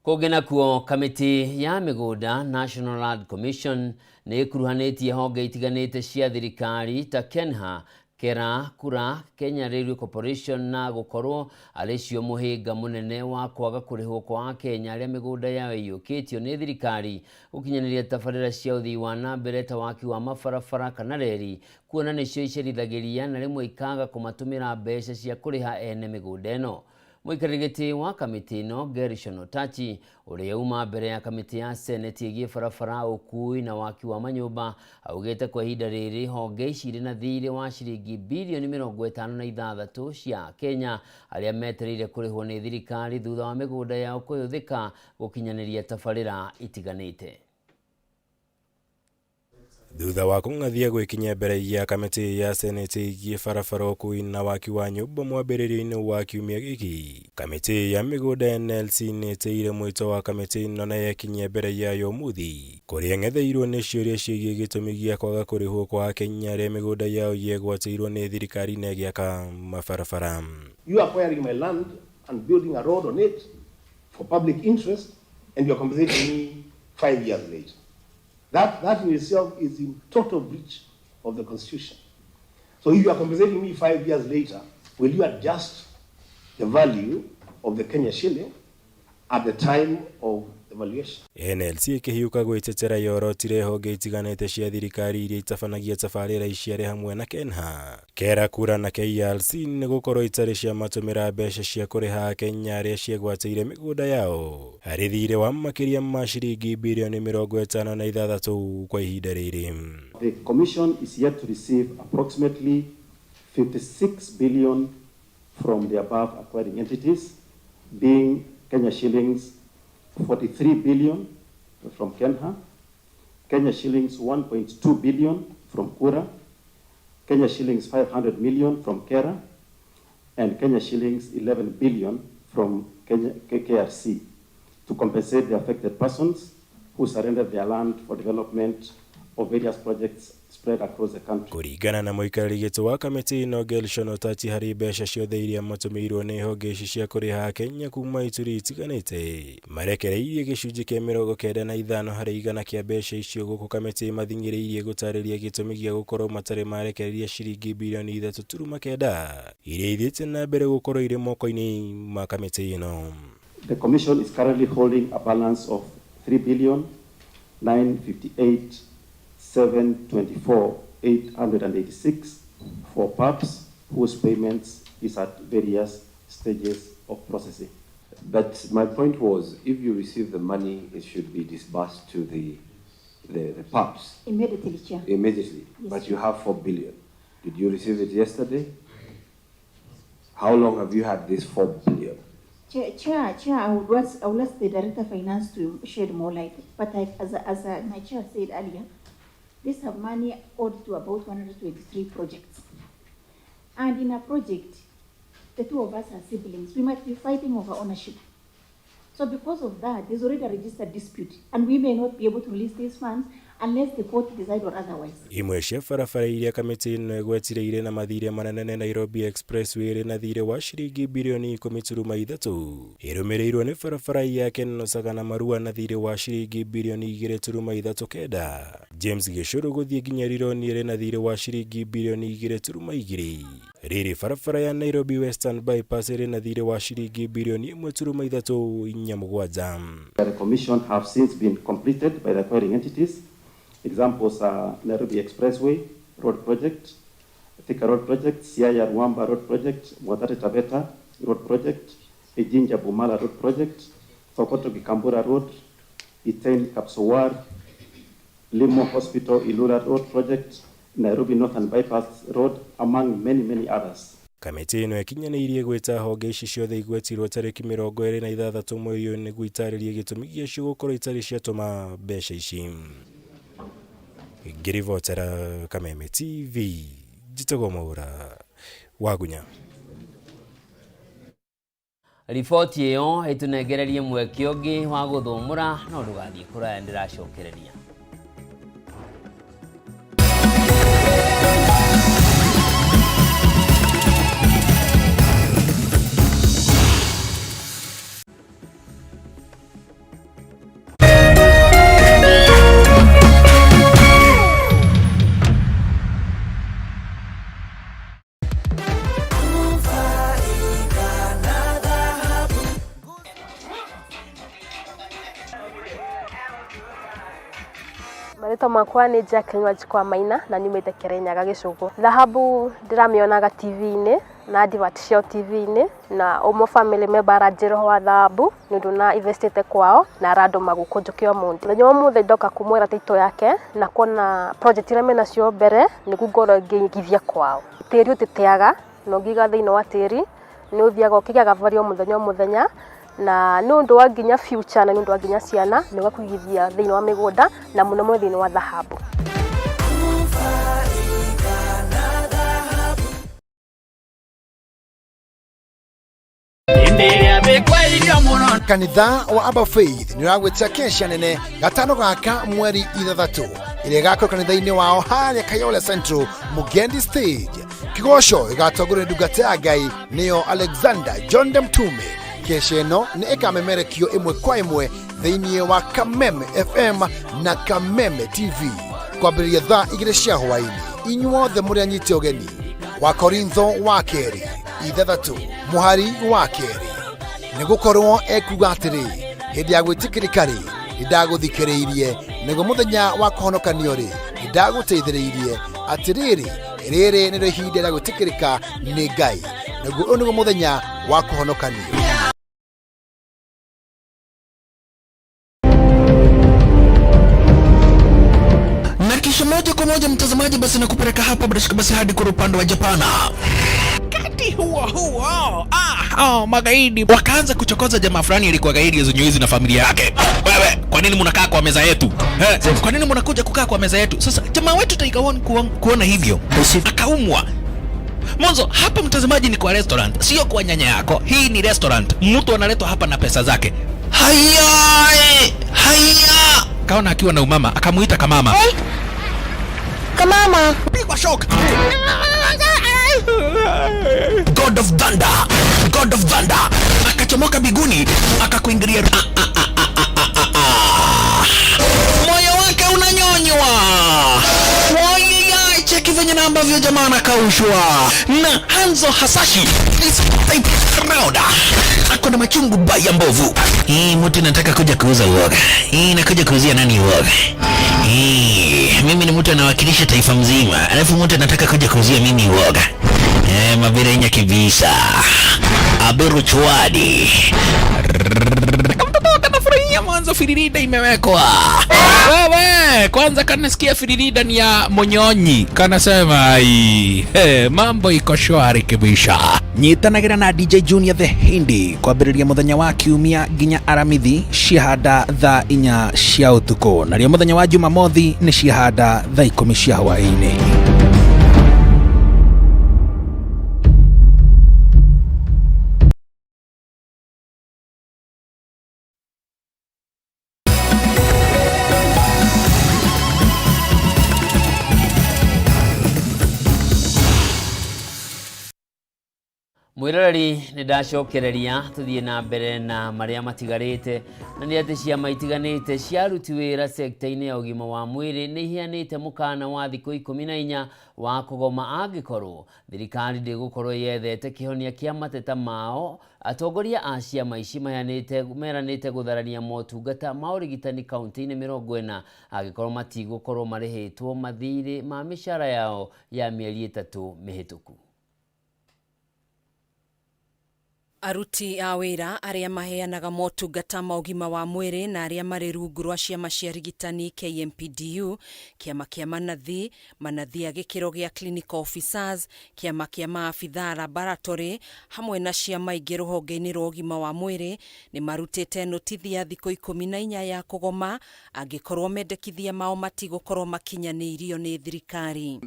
Kũngĩ nakuo, kamĩtĩ ya mĩgũnda National Land Commission nĩ ĩkuruhanĩtie honge itiganĩte cia thirikari ta KENHA, KERA, KURA, Kenya Railway Corporation na gũkorwo arĩ cio mũhĩnga mũnene wa kwaga kũrĩhwo kwa Akenya arĩa mĩgũnda yao ĩiyũkĩtio nĩ thirikari gũkinyanĩria tabarĩra cia ũthii wa na mbere ta waki wa mabarabara kana reri, kuona nĩcio icerithagĩria na rĩmwe ikaga kũmatũmĩra mbeca cia kũrĩha ene mĩgũnda ĩno. Mũikarĩri gĩtĩ wa kamĩtĩ ĩno Gerishon Otachi, ũrĩa uma mbere ya kamĩtĩ ya Seneti ĩgiĩ barabara, ũkui na waki wa manyũmba, augĩte kwa ihinda rĩrĩ honge ici irĩ na thirĩ wa ciringi birioni 56 cia Kenya arĩa metereire kũrĩhwo nĩ thirikari thutha wa mĩgũnda yao kũhũthĩka gũkinyanĩria tabarĩra itiganĩte. Thutha wa kũng'athia gwĩkinyia mbere ya kamĩtĩ ya seneti ĩgiĩ barabara, ũkui na waki wa nyũmba mwambĩrĩrio-inĩ wa kiumia gĩkĩ, kamĩtĩ ya mĩgũnda NLC nĩ ĩtĩire mwĩto wa kamĩtĩ ĩno na yekinyia mbere yayo ũmũthĩ, kũrĩa ng'etheirwo nĩ ciũria ciĩgiĩ gĩtũmi gĩa kwaga kũrĩhwo kwa Akenya arĩa mĩgũnda yao yegwatĩirwo nĩ thirikari na ĩgĩaka mabarabara. You acquiring my land and building a road on it for public interest, and you are compensating me 5 years later. That in itself is in total breach of the Constitution. So if you are compensating me 5 years later, will you adjust the value of the Kenya shilling at the time of the valuation? NLC ĩkĩhiũka gwĩtetera yorotire honge itiganĩte cia thirikari iria itabanagia tabarĩra ici arĩ hamwe na KENHA, KERA, KURA na KRC nĩ gũkorwo itarĩ ciamatũmĩra mbeca cia kũrĩha Akenya arĩa ciegwatĩire mĩgũnda yao harĩ thirĩ wa makĩria ma ciringi birioni 56 kwa ihinda rĩrĩ. The Commission is yet to receive approximately 56 billion from the above acquiring entities, being Kenya shillings 43 billion from KENHA, Kenya shillings 1.2 billion from KURA, Kenya shillings 500 million from KERA, and Kenya shillings 11 billion from Kenya KRC to compensate the affected persons who surrendered their land for development of various projects spread across the country. Kũringana na mũikarĩri gĩtĩ wa kamĩtĩ ĩno Gershon Otachi, harĩ mbeca ciothe iria matũmĩirwo nĩ honge ici cia kũrĩha Akenya kuma ituri itiganĩte, marekereirie gĩcunjĩ kĩa 95 harĩ igana kĩa mbeca icio, gũkũ kamĩtĩ mathing'ĩrĩirie gũtarĩria gĩtũmi gĩa gũkorwo matarĩ marekereria ciringi birioni 3.9 iria ithiĩte na mbere gũkorwo irĩ moko-inĩ ma kamĩtĩ ĩno. The Commission is currently holding a balance of 3 billion 958 724 886 for PAPs whose payments is at various stages of processing. But my point was, if you receive the money, it should be disbursed to the PAPs. Immediately, Chair. Immediately. Yes, but Chair. You have 4 billion. Did you receive it yesterday? How long have you had this 4 billion? Chair, I would ask the Director of Finance to shed more light. But as my chair said earlier, this money owed to about 123 projects. And in a project, the two of us are siblings. We might be fighting over ownership. So because of that, there's already a registered dispute, and we may not be able to release these funds unless the court decide or otherwise. Imwe cia barabara iria kamĩtĩ ĩno ĩgwetire irĩ na mathirĩ manene nĩ Nairobi Expressway ĩrĩ na thirĩ wa ciringi birioni 10.3, ĩrũmĩrĩirwo nĩ barabara ya Kenol Sagana Marua na thirĩ wa ciringi birioni 2.39, James Gĩcũrũ gũthiĩ nginya Rironi ĩrĩ na thirĩ wa ciringi birioni 2.2, rĩrĩ barabara ya Nairobi Western Bypass ĩrĩ na thirĩ wa ciringi birioni 1.347. The commission have since been completed by the acquiring entities. Examples are Nairobi Expressway Road Project, Thika Road Project, Siaya Ruamba Road Project, Mwatate Taveta Road Project, Ijinja Bumala Road Project, Sokoto Gikambura Road, Iten Kapsowar, Limo Hospital Ilula Road Project, Nairobi Northern Bypass Road, among many, many others. Kamĩtĩ ĩno ĩkinyanĩirie gwĩta honge ici ciothe igwetirwo tarĩki 26 mweri ũyũ nĩguo itarĩrie gĩtũmi gĩacio gũkorwo itarĩ ciatũma mbeca ici. Ngĩribotera Kameme TV, njĩtagwo Mwaura Wagunya. Riboti ĩyo ĩtũnengererie mweke ũngĩ wa gũthũmũra, no ndũgathiĩ kũraya, ndĩracokereria. Marĩtwa makwa nĩ Jacqueline Wanjikũ wa Maina na nyumĩte Kĩrĩnyaga Gĩcũgũ. Thahabu ndĩramĩonaga TV-inĩ na advert ciao TV-inĩ, na ũmwe family member aranjĩra ũhoro wa thahabu nĩ ũndũ na investĩte kwao na arandũma gũkũ njũke ũmũthĩ. Mũthenya wa ũmũthĩ ndoka kũmwĩra title yake na kuona project iria menacio mbere nĩguo ngorwo ngĩigithia kwao. Tĩri ũtĩteaga na ũngĩiga thĩinĩ wa tĩri nĩ ũthiaga ũkĩgĩaga value o mũthenya o mũthenya, na nĩ ũndũ wa nginya future na nĩ ũndũ wa nginya ciana nĩ wa kũigithia thĩinĩ wa mĩgũnda na mũno mũno thĩinĩ wa thahabu. Kanitha wa Abba Faith nĩ ũragwĩtia kesha nene gatano gaka mweri 6 ĩrĩa ĩgakorwo kanitha-inĩ wao harĩa Kayole Central Mugendi Stage. Kĩgoco ĩgatongorio nĩ ndungata ya Ngai nĩyo Alexander John Mtume. Kesha ĩno nĩ ĩkamemerekio ĩmwe kwa ĩmwe thĩinĩ wa Kameme FM na Kameme TV kwambĩrĩria thaa 2 cia hwaĩ-inĩ. Inyuothe mũrĩ anyite ũgeni. Wa Korintho wa kerĩ 6 mũhari wa 2, nĩgũkorwo ekuga atĩrĩ, hĩndĩ ya gwĩtĩkĩrĩka rĩ, nĩndagũthikĩrĩirie, nĩguo mũthenya wa kũhonokanio rĩ, nĩndagũteithĩrĩirie. Atĩrĩrĩ, rĩrĩ nĩrĩo ihinda rĩa gwĩtĩkĩrĩka nĩ Ngai, naguo ũyũ nĩguo mũthenya wa kũhonokanio. Na kisha moja kwa moja mtazamaji, basi nakupeleka hapa bila shaka basi hadi kwa upande wa Japana. Wakati huo huo, magaidi wakaanza kuchokoza jamaa fulani alikuwa gaidi ya na familia yake. Wewe, kwa nini mnakaa kwa meza yetu? Kwa nini mnakuja kukaa kwa meza yetu? Sasa jamaa wetu Tiger One kuona hivyo akaumwa. Mwanzo hapa mtazamaji ni kwa restaurant, sio kwa nyanya yako. Hii ni restaurant. Mtu analetwa hapa na pesa zake. Haya, haya. Kaona akiwa na umama, akamuita kamama. Hey. Kamama. Pigwa shock. God of Thunder, God of Thunder. Akachomoka biguni, akakuingilia. Moyo wake unanyonywa. Cheki venye na ambavyo jamaa anakaushwa. Na Hanzo Hasashi is type round. Ako na machungu baya mbovu. Hii mtu nataka kuja kuuza uoga. Hii nakuja kuuzia nani uoga? Hii mimi ni mtu anawakilisha taifa mzima. Alafu mtu anataka kuja kuuzia mimi uoga. Mabirenya kibisa. Aberu chwadi. Mtoto kanafurahia mwanzo firirida imewekwa. Wewe, kwanza kanasikia firirida ni ya monyonyi. Kanasema ai, mambo iko shwari kibisha. Nyitanagira na DJ Junior the Hindi kwambĩrĩria mũthenya wa kiumia nginya Aramithi ciahanda thaa 4 cia ũtukũ, narĩo mũthenya wa Jumamothi nĩ ciahanda thaa 10 cia hwaĩ-inĩ. Mwĩroreri, nĩ ndacokereria tũthiĩ na mbere na marĩa matigarĩte, na nĩ atĩ ciama itiganĩte cia aruti wĩra sekta-inĩ ya ũgima wa mwĩrĩ nĩ iheanĩte mũkana wa thikũ 14 wa kũgoma angĩkorwo thirikari ndĩgũkorwo yethete kĩhonia kĩa mateta mao. Atongoria a ciama ici maheanĩte meranĩte gũtharania motungata ma ũrigitani kaunti-inĩ 40 angĩkorwo matigũkorwo marĩhĩtwo mathirĩ ma mĩcara yao ya mĩeri 3 mĩhĩtũku. Aruti a wĩra arĩa maheanaga motungata ma ũgima wa mwĩrĩ na arĩa marĩ rungu rwa ciama cia rigitani KMPDU, kĩama kĩa manathi, manathi a gĩkĩro gĩa clinical officers, kĩama kĩa maabithaa laboratory hamwe na ciama ingĩ rũhonge-inĩ rwa ũgima wa mwĩrĩ nĩ marutĩte notithi ya thikũ 14 ya kũgoma angĩkorwo mendekithia mao matigũkorwo makinyanĩirio nĩ thirikari.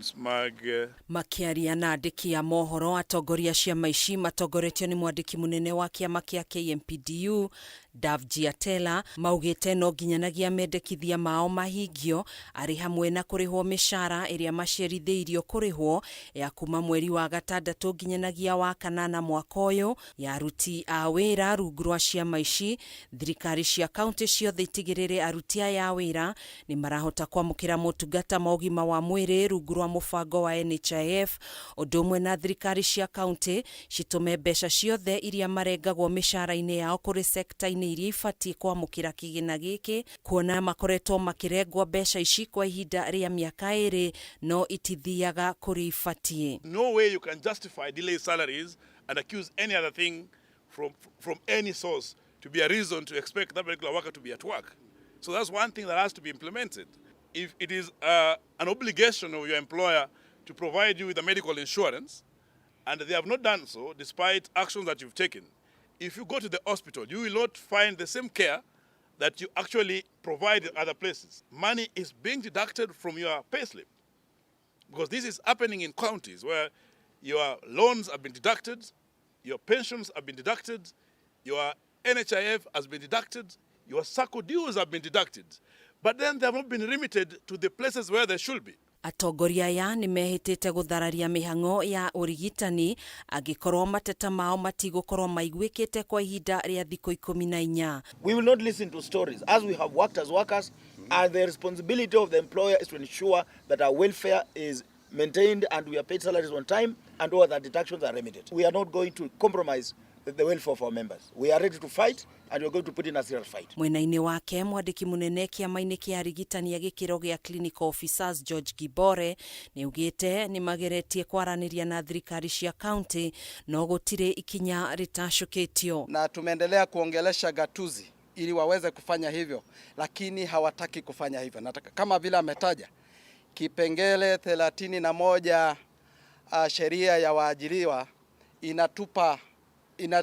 Makĩaria na andĩki a mohoro, atongoria a ciama ici matongoretio nĩ mwandĩki mũnene wa kĩama kĩa KMPDU Davji Atela maugĩte no nginyanagia mendekithia mao mahingio arĩ hamwe na kũrĩhwo mĩcara ĩrĩa macerithĩirio kũrĩhwo ya kuma mweri wa gatandatũ nginyanagia wa kanana mwaka ũyũ ya aruti a wĩra rungu rwa ciama ici. Thirikari cia kaunti ciothe itigĩrĩre aruti aya a wĩra nĩ marahota kwamũkĩra motungata ma ũgima wa mwĩrĩ rungu rwa mũbango wa NHIF, ũndũ ũmwe na thirikari cia kaunti citũme mbeca ciothe iria marengagwo mĩcara-inĩ yao kũrĩ sekta-inĩ iria ibatiĩ kwamũkĩra kĩgĩna gĩkĩ, kuona makoretwo makĩrengwo mbeca ici kwa ihinda rĩa mĩaka 2 no itithiaga kũrĩa ibatiĩ. No way you can justify delayed salaries and accuse any other thing from any source to be a reason to expect that particular worker to be at work. So that's one thing that has to be implemented. If it is an obligation of your employer to provide you with a medical insurance, and they have not done so despite actions that you've taken, if you go to the hospital, you will not find the same care that you actually provide in other places. Money is being deducted from your payslip, because this is happening in counties where your loans have been deducted, your pensions have been deducted, your NHIF has been deducted, your SACCO dues have been deducted, but then they have not been remitted to the places where they should be. Atongoria aya nĩ mehĩtĩte gũthararia mĩhang'o ya ũrigitani angĩkorwo mateta mao matigũkorwo maiguĩkĩte kwa ihinda rĩa thikũ 14. We will not listen to stories, as we have worked as workers, and the responsibility of the employer is to ensure that our welfare is maintained and we are paid salaries on time and all other deductions are remitted. We are not going to compromise the welfare of our members. We are ready to fight and we are going to put in a serious fight. Mwena-inĩ wake mwandĩki mũnene kĩama-inĩ kĩa arigitani a gĩkĩro gĩa clinical officers George Gibore nĩ augĩte nĩ mageretie kwaranĩria na thirikari cia county no gũtirĩ ikinya rĩtacũkĩtio. Na tumeendelea kuongelesha gatuzi ili waweze kufanya hivyo, lakini hawataki kufanya hivyo. Na kama vile ametaja kipengele 31 sheria ya waajiriwa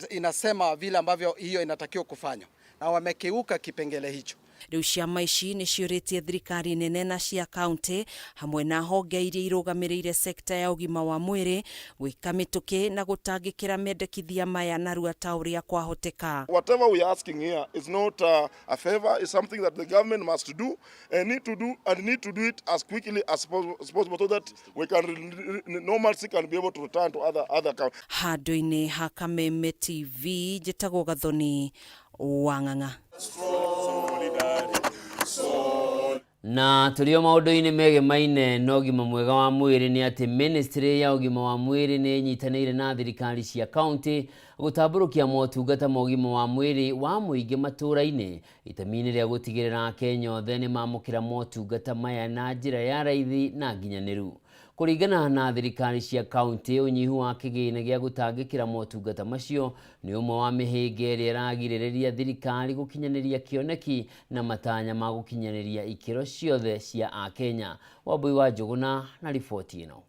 inasema vile ambavyo hiyo inatakiwa kufanywa, na wamekiuka kipengele hicho. Rĩu ciama ici nĩ ciũrĩtie thirikari nene na cia kaunti hamwe na honge iria irũgamĩrĩire sekta ya ũgima wa mwĩrĩ gwĩka mĩtũkĩ na gũtangĩkĩra mendekithia maya narua ta ũrĩa kwahoteka. Whatever we are asking here is not a favor, it's something that the government must do and need to do, and need to do it as quickly as possible so that we can normalcy can be able to return to other counties. Handũ-inĩ ha Kameme TV njĩtagwo Gathoni Wang'ang'a. Na tũrĩ o maũndũ-inĩ megemaine na ũgima mwega wa mwĩrĩ nĩ atĩ ministry ya ũgima wa mwĩrĩ nĩ ĩnyitanĩire na thirikari cia kaunti gũtambũrũkia motungata ma ũgima wa mwĩrĩ wa mũingĩ matũũra-inĩ itemi-inĩ rĩa gũtigĩrĩra Akenya othe nĩ mamũkĩra motungata maya na njĩra ya raithi na nginyanĩru. Kũringana na thirikari cia kaunti, ũnyihu wa kĩgĩna gĩa gũtangĩkĩra motungata macio nĩ ũmwe wa mĩhĩnga ĩrĩa ĩragirĩrĩria thirikari gũkinyanĩria kĩoneki na matanya ma gũkinyanĩria ikĩro ciothe cia Akenya. Wambui wa Njũgũna na riboti ĩno.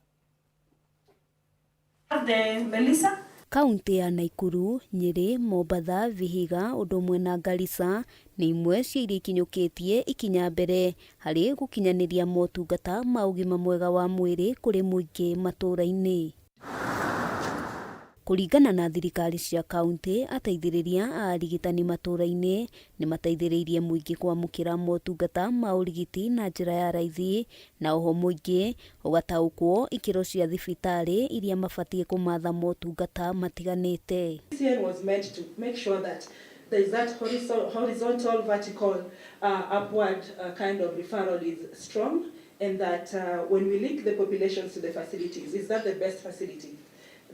Melissa. Kaunti ya Naikuru, Nyeri, Mombatha, Vihiga, ũndũ ũmwe na Garissa nĩ imwe cia iria ikinyũkĩtie ikinya mbere harĩ gũkinyanĩria motungata ma ũgima mwega wa mwĩrĩ kũrĩ mũingĩ matũũra-inĩ. Kũringana na thirikari cia kauntĩ, ateithĩrĩria a arigitani matũũra-inĩ nĩ mateithĩrĩirie mũingĩ kwamũkĩra motungata ma ũrigiti na njĩra ya raithi na oho mũingĩ ũgataũkwo ikĩro cia thibitarĩ iria mabatiĩ kũmatha motungata matiganĩte. PCN was meant to make sure that there is that horizontal, vertical, upward kind of referral is strong, and that when we link the populations to the facilities, is that the best facility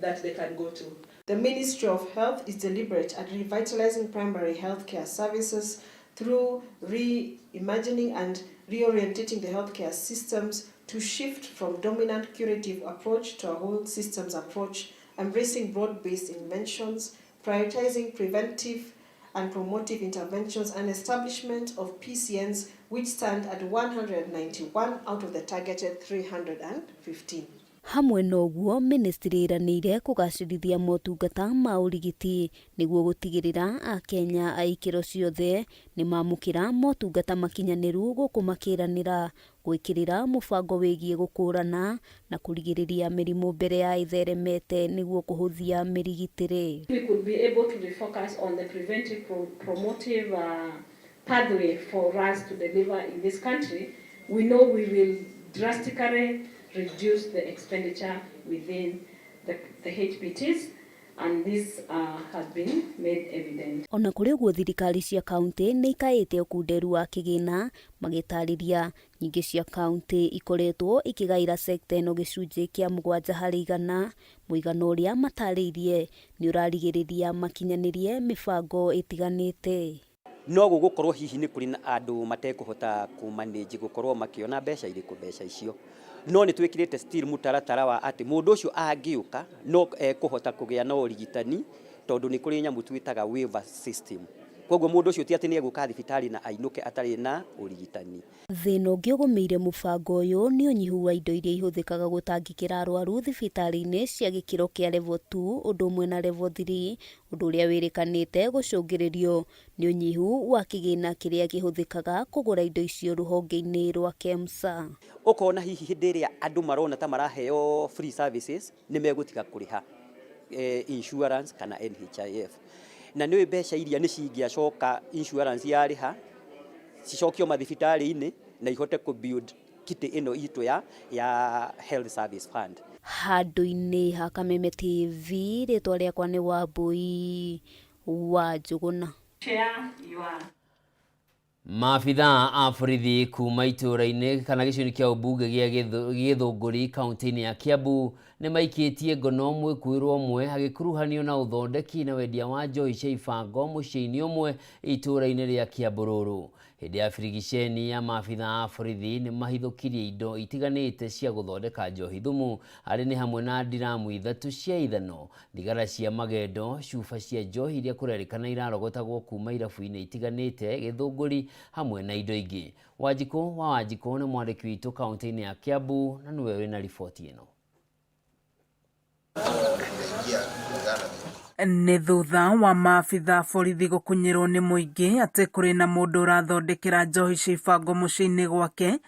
that they can go to? The Ministry of Health is deliberate at revitalizing primary healthcare services through reimagining and reorientating the healthcare systems to shift from dominant curative approach to a whole systems approach, embracing broad-based inventions, prioritizing preventive and promotive interventions, and establishment of PCNs, which stand at 191 out of the targeted 315. Hamwe na ũguo, ministry ĩranĩire kũgacĩrithia motungata ma ũrigiti nĩguo gũtigĩrĩra akenya a ikĩro ciothe nĩ mamũkĩra motungata makinyanĩru gũkũ makĩranĩra gwĩkĩrĩra mũbango wĩgiĩ gũkũrana na kũrigĩrĩria mĩrimũ mbere ya ĩtheremete nĩguo kũhũthia mĩrigitĩre. We could be able to refocus on the preventive promotive pathway for us to deliver in this country. We know we will drastically reduce the expenditure within the HPTs, and this has been made evident. Ona kũrĩ ũguo, thirikari cia kauntĩ nĩ ikaĩte ũkunderu wa kĩgĩna magĩtarĩria nyingĩ cia kauntĩ ikoretwo ikĩgaĩra sekta ĩno gĩcunjĩ kĩa 7% mũigana ũrĩa matarĩirie nĩ ũrarigĩrĩria makinyanĩrie mĩbango ĩtiganĩte. No gũgũkorwo hihi nĩ kũrĩ na andũ matekũhota kũmanage gũkorwo makĩona mbeca irĩkũ mbeca icio, no nĩ twĩkĩrĩte still mũtaratara wa atĩ mũndũ ũcio angĩũka no ekũhota kũgĩa na ũrigitani tondũ nĩ kũrĩ nyamũ twĩtaga waiver system. Koguo mũndũ ũcio ti atĩ nĩ egũka thibitarĩ na ainũke atarĩ na ũrigitani. Thĩna ũngĩ ũgũmĩire mũbango ũyũ nĩ ũnyihu wa indo iria ihũthĩkaga gũtangĩkĩra arwaru thibitarĩ-inĩ cia gĩkĩro kĩa level 2 ũndũ ũmwe na level 3, ũndũ ũrĩa wĩrĩkanĩte gũcũngĩrĩrio nĩ ũnyihu wa kĩgĩna kĩrĩa kĩhũthĩkaga kũgũra indo icio rũhonge-inĩ rwa KEMSA. Ũkona hihi hĩndĩ ĩrĩa andũ marona ta maraheo free services nĩ megũtiga kũrĩha insurance kana NHIF, na nĩ mbeca iria nĩ cingĩacoka insurance yarĩha cicokio mathibitarĩ-inĩ na ihote kũ build kitty ĩno itũ ya health service fund. Handũ-inĩ ha Kameme TV, rĩtwa rĩakwa nĩ Wambui wa Njũgũna. Share your Maabithaa a borithi kuma itũũra-inĩ kana gĩcigo-inĩ kĩa ũmbunge gĩa Gĩthũngũri kaunti-inĩ ya Kiambu nĩ maikĩtie ngono mwĩkuĩrwo ũmwe agĩkuruhanio na ũthondeki na wendia wa njohi cia ibango mũciĩ-inĩ ũmwe itũũra-inĩ rĩa Kiambururu. Hĩndĩ ya birigiceni ya maabithaa a borithi nĩ mahithũkirie indo itiganĩte cia gũthondeka njohi thumu arĩ nĩ hamwe na ndiramu 3 cia ithano, thigara cia magendo, cuba cia njohi iria kũrerĩkana irarogotagwo kuma irabu-inĩ itiganĩte Gĩthũngũri hamwe na indo ingĩ. Wanjikũ wa Wanjikũ nĩ mwandĩki witũ kaunti-inĩ ya Kiambu na nĩwe wĩna riboti ĩno. Nĩ thutha wa maabithaa borithi gũkunyĩrwo nĩ mũingĩ atĩ kũrĩ na mũndũ ũrathondekera njohi cia ibango mũciĩ-inĩ gwake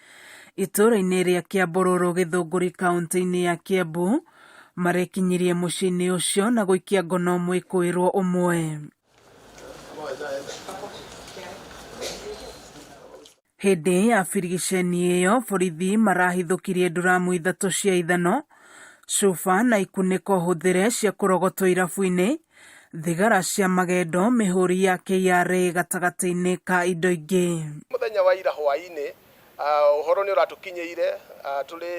itũũra-inĩ rĩa Kiambururu Gĩthũngũri kaunti-inĩ ya Kiambu, marekinyirie mũciĩ-inĩ ũcio na gũikia ngono mwĩkũĩrwo ũmwe. Hĩndĩ ya birigiceni ĩyo borithi marahithũkirie nduramu 3 cia ithano, cuba na ikunĩko hũthĩre cia kũrogotwo irabu-inĩ, thigara cia magendo, mĩhũri ya KRA gatagatĩ-inĩ ka indo ingĩ. Mũthenya wa ira hwaĩ-inĩ, ũhoro nĩ ũratũkinyĩire tũrĩ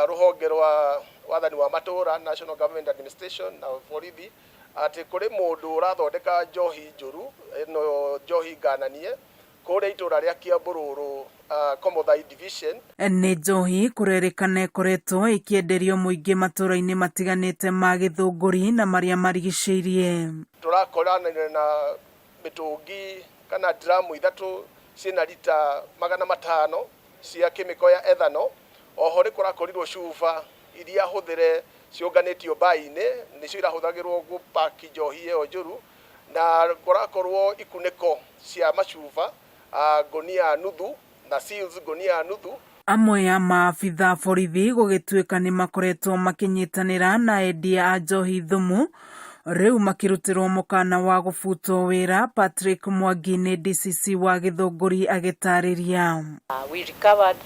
rũhonge rwa wathani wa matũũra, National Government Administration na borithi, atĩ kũrĩ mũndũ ũrathondeka njohi njũru, ĩno njohi ngananie kũrĩa itũũra rĩa Kiambururu, Komothai division. Nĩ njohi kũrerĩkana ĩkoretwo ĩkĩenderio mũingĩ matũũra-inĩ matiganĩte ma Gĩthũngũri na marĩa marigicĩirie. Tũrakoranire na mĩtũngi kana dramu 3 ciĩna rita 500 cia kĩmĩko ya ethanol. Oho nĩ kũrakorirwo cuba iria hũthĩre ciũnganĩtio mbai-inĩ, nĩcio irahũthagĩrwo gũpaki njohi ĩyo njũru, na kũrakorwo ikunĩko cia macuba, ngũnia nuthu na seals ngũnia nuthu. Amwe a maabitha borithi gũgĩtuĩka nĩ makoretwo makĩnyitanĩra na endia a njohi thumu rĩu makĩrutĩrwo mũkana wa gũbutwo wĩra. Patrick Mwangi nĩ DCC wa Gĩthũngũri agĩtarĩria. We recovered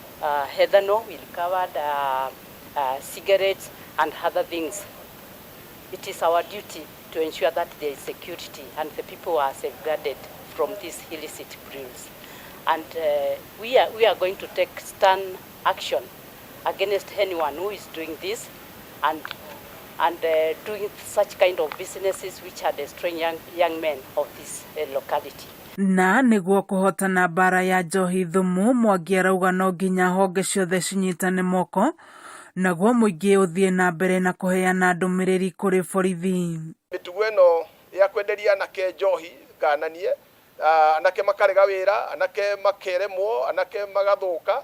ethanol, we recovered cigarettes and other things. It is our duty to ensure that there is security and the people are safeguarded from these illicit brews. And we are going to take stern action against anyone who is doing this and doing such kind of businesses which are destroying young men of this locality. Na nĩguo kũhotana mbara ya njohi thumu, Mwangi arauga no nginya honge ciothe cinyitane moko naguo mũingĩ ũthiĩ na mbere na kũheana ndũmĩrĩri kũrĩ borithi. Mĩtugo ĩno ya kwenderia anake njohi ngananie, anake makarega wĩra, anake makeremwo, anake magathũka,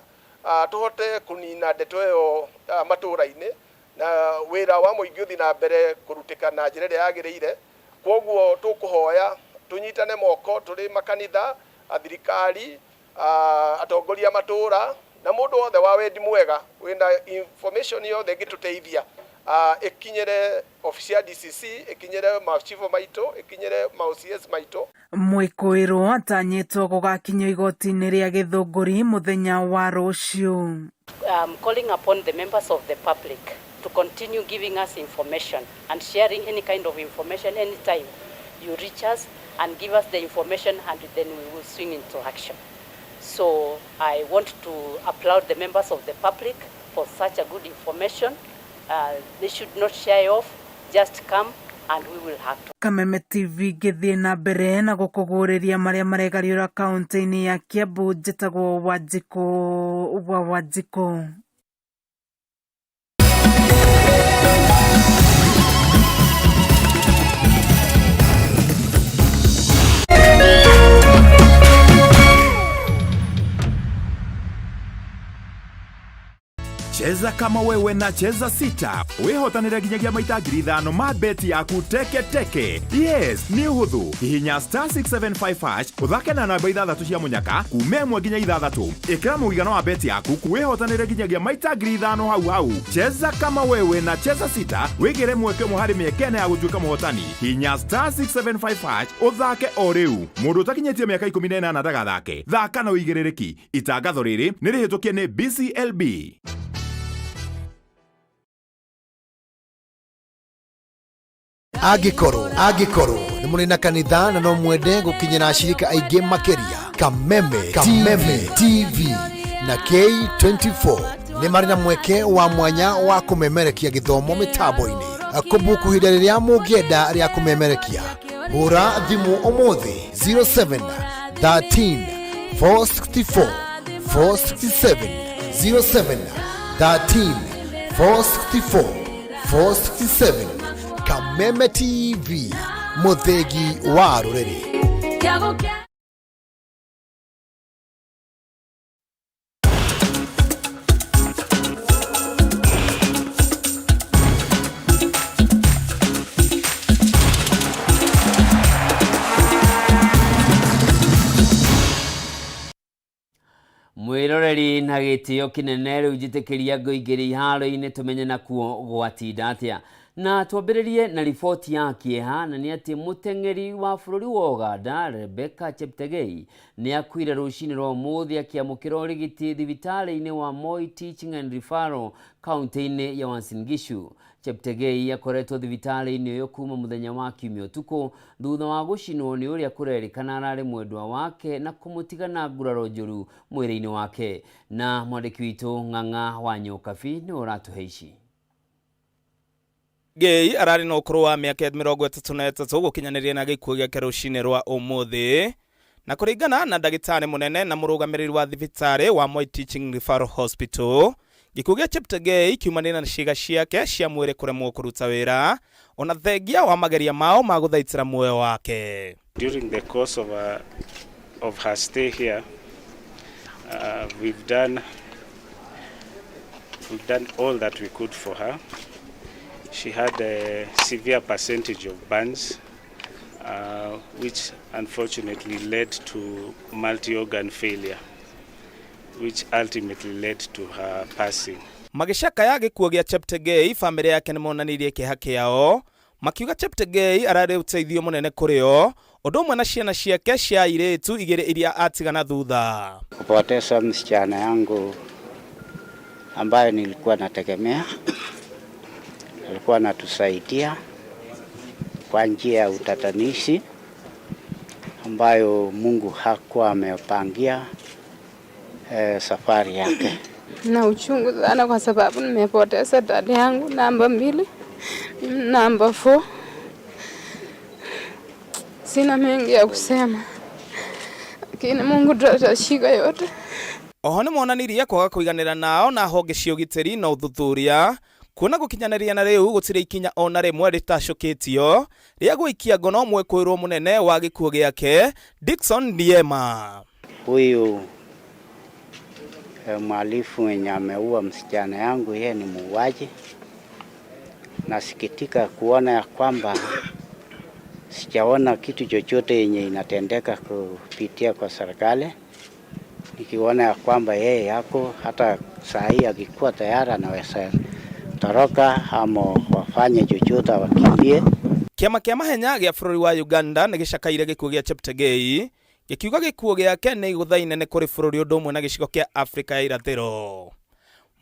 tũhote kũnina ndeto ĩyo matũra-inĩ na wĩra wa mũingĩ ũthiĩ na mbere kũrutĩka na njĩra ĩrĩa yagĩrĩire. Kwoguo tũkũhoya tũnyitane moko tũrĩ makanitha, thirikari, atongoria matũra na mũndũ wothe wa wendi mwega wĩna information yothe ĩngĩtũteithia, ĩkinyĩre obici ya DCC, ĩkinyĩre machifu maitũ, ĩkinyĩre ma OCS maitũ. Mwĩkũĩrwo atanyĩtwo gũgakinyio igoti-inĩ rĩa Gĩthũngũri mũthenya wa rũciũ. I'm calling upon the members of the public to continue giving us information and sharing any kind of information anytime you reach us and give us the information, and then we will swing into action. So I want to applaud the members of the public for such a good information. They should not shy off, just come and we will act. Kameme TV ngĩthiĩ na mbere na gũkũgũrĩria marĩa maregariũra kaunti-inĩ ya Kiambu. Njĩtagwo Wanjikũ wa Wanjikũ. Cheza kama wewe na Cheza Sita wihotanire nginyagia maita 5,000 ma beti yaku teke teke. Yes, nĩ ũhũthũ. Hihinya star 675 hash, ũthake na namba ithathatũ cia mũnyaka kuma 1 nginya 6. Ĩkĩra mũigana wa beti yaku wihotanire nginyagia maita 5,000 hau hau. Cheza kama wewe na Cheza Sita wĩgĩre mweke ũmwe harĩ mĩeke ĩna ya gũtuĩka mũhotani. Hihinya star 675 hash ũthake o rĩu. Mũndũ ũtakinyĩtie mĩaka 18 ndagathake. Thaka na ũigĩrĩrĩki. Itangatho rĩrĩ nĩ rĩhĩtũkie nĩ BCLB. Angĩkorwo nĩ mũrĩ na kanitha na no mwende gũkinyĩra ashirika aingĩ makĩria, Kameme TV na K24 nĩ marĩ na mweke wa mwanya wa kũmemerekia gĩthomo mĩtambo-inĩ. Kũbuku ihinda rĩrĩa mũngĩenda rĩa kũmemerekia, hũra thimũ ũmũthĩ 07 13 464 467, 07 13 464 467. Kameme TV, mũthĩgi wa rũrĩrĩ. Mwiroreri na gĩtĩo kĩnene, rĩu njĩtĩkĩria ngũingĩria iharo-inĩ tũmenye nakuo gwatinda atĩa, na twambĩrĩrie na riboti ya kĩeha, na nĩ atĩ mũteng'eri wa bũrũri wa Uganda Rebecca Cheptegei nĩ akuire rũcinĩ rwa ũmũthĩ akĩamũkĩra ũrigiti thibitarĩ-inĩ wa Moi Teaching and Referral kaunti-inĩ ya Uasin Gishu. Cheptegei akoretwo thibitarĩ-inĩ ũyũ kuma mũthenya wa Kiumia ũtukũ thutha wa gũcinwo nĩ ũrĩa kũrerĩkana ararĩ mwendwa wake na kũmũtiga na nguraro njũru mwĩrĩ-inĩ wake. Na mwandĩki witũ Ng'ang'a wa Nyokabi nĩwe ũratũhe ici. Gei ararĩ na ũkũrũ wa mĩaka 33 gũkinyanĩria na gĩkuũ gĩake rũcinĩ rwa ũmũthĩ. Na kũringana na ndagĩtarĩ mũnene na mũrũgamĩrĩri wa thibitarĩ wa Moi Teaching Referral Hospital, gĩkuũ gĩa Cheptegei kiumanĩte na ciĩga ciake cia mwĩrĩ kũremwo kũruta wĩra ona thengia wa mageria mao ma gũthaitĩra muoyo wake. During the course of her stay here, we've done all that we could for her. She had a severe percentage of burns, which unfortunately led to multi-organ failure. which ultimately led to her passing. Magĩcakaya gĩkuũ gĩa Cheptegei, bamĩrĩ yake nĩ monanirie kĩeha kĩao makiuga Cheptegei ararĩ ũteithio mũnene kũrĩ o ũndũ ũmwe na ciana ciake cia airĩtu igĩrĩ iria atigana thutha. Kupoteza msichana yangu ambaye nilikuwa nategemea, alikuwa anatusaidia kwa njia ya utatanishi ambayo Mungu hakuwa amepangia safari yake. Na uchungu sana kwa sababu nimepoteza dada yangu namba 2, namba 4. Sina mengi ya kusema, lakini Mungu ndo atashika yote. Oho nĩ monanirie kwaga kũiganĩra nao na honge cia ũgitĩri na ũthuthuria kuona gũkinyanĩria na rĩu gũtirĩ ikinya ona rĩmwe rĩtacũkĩtio rĩa gũikia ngono mwĩkũĩrwo mũnene wa gĩkuũ gĩake Dickson Ndiema. Huyu mhalifu mwenye ameua msichana yangu, yeye ni muuaji. Nasikitika kuona ya kwamba sijaona kitu chochote yenye inatendeka kupitia kwa serikali, nikiona ya kwamba yeye yako hata saa hii akikuwa tayari anaweza toroka ama wafanye chochote wakimbie. Kĩama kĩa mahenya gĩa bũrũri wa Uganda nĩ gĩcakaire gĩkuũ gĩa Cheptegei gĩkiuga gĩkuũ gĩake nĩ igũtha inene kũrĩ bũrũri ũndũ ũmwe na gĩcigo kĩa Afrika ya irathĩro.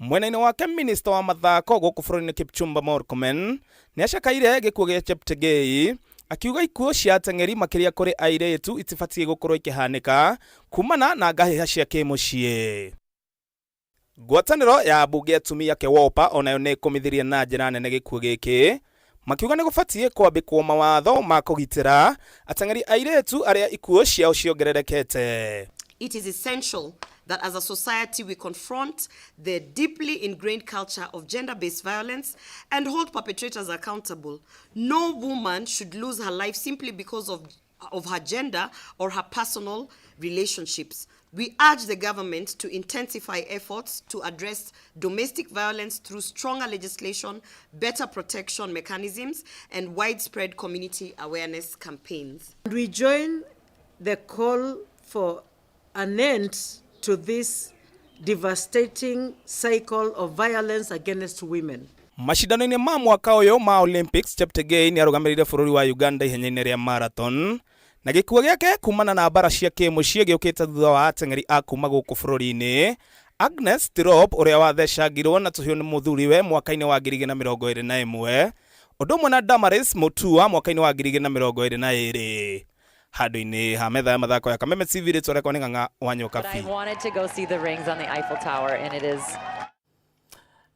Mwena-inĩ wake minista wa mathako gũkũ bũrũri-inĩ Kipchumba Murkomen nĩ acakaire gĩkuũ gĩa Cheptegei akiuga ikuũ cia ateng'eri makĩria kũrĩ airĩtu itibatiĩ gũkorwo ikĩhanĩka kumana na ngahĩha cia kĩmũciĩ. Ngwatanĩro ya mbunge atumia KEWOPA onayo nĩ ĩkũmithirie na njĩra nene gĩkuũ gĩkĩ makiuga nĩ gũbatiĩ kwambĩkwo mawatho ma kũgitĩra ateng'eri airĩtu arĩa ikuũ ciao ciongererekete. It is essential that as a society we confront the deeply ingrained culture of gender-based violence and hold perpetrators accountable. No woman should lose her life simply because of her gender or her personal relationships. We urge the government to intensify efforts to address domestic violence through stronger legislation, better protection mechanisms, and widespread community awareness campaigns. And we join the call for an end to this devastating cycle of violence against women. Macindano-inĩ ma mwaka ũyũ ma Olympics, Cheptegei nĩ arũgamĩrĩire bũrũri wa Uganda ihenya-inĩ rĩa marathon na gĩkuũ gĩake kumana na mbara cia kĩmũciĩ gĩũkĩte thutha wa ateng'eri a kuma gũkũ bũrũri-inĩ Agnes Tirop ũrĩa wathecangirwo na tũhiũ nĩ mũthuriwe mwaka-inĩ wa 2021 ũndũ ũmwe na Damaris Mutua mwaka-inĩ wa 2022. Handũ-inĩ ha metha ya mathako ya Kameme TV rĩtwa rĩakwa nĩ Ng'ang'a wa Nyoka But I wanted to go see the rings on the Eiffel Tower, and it is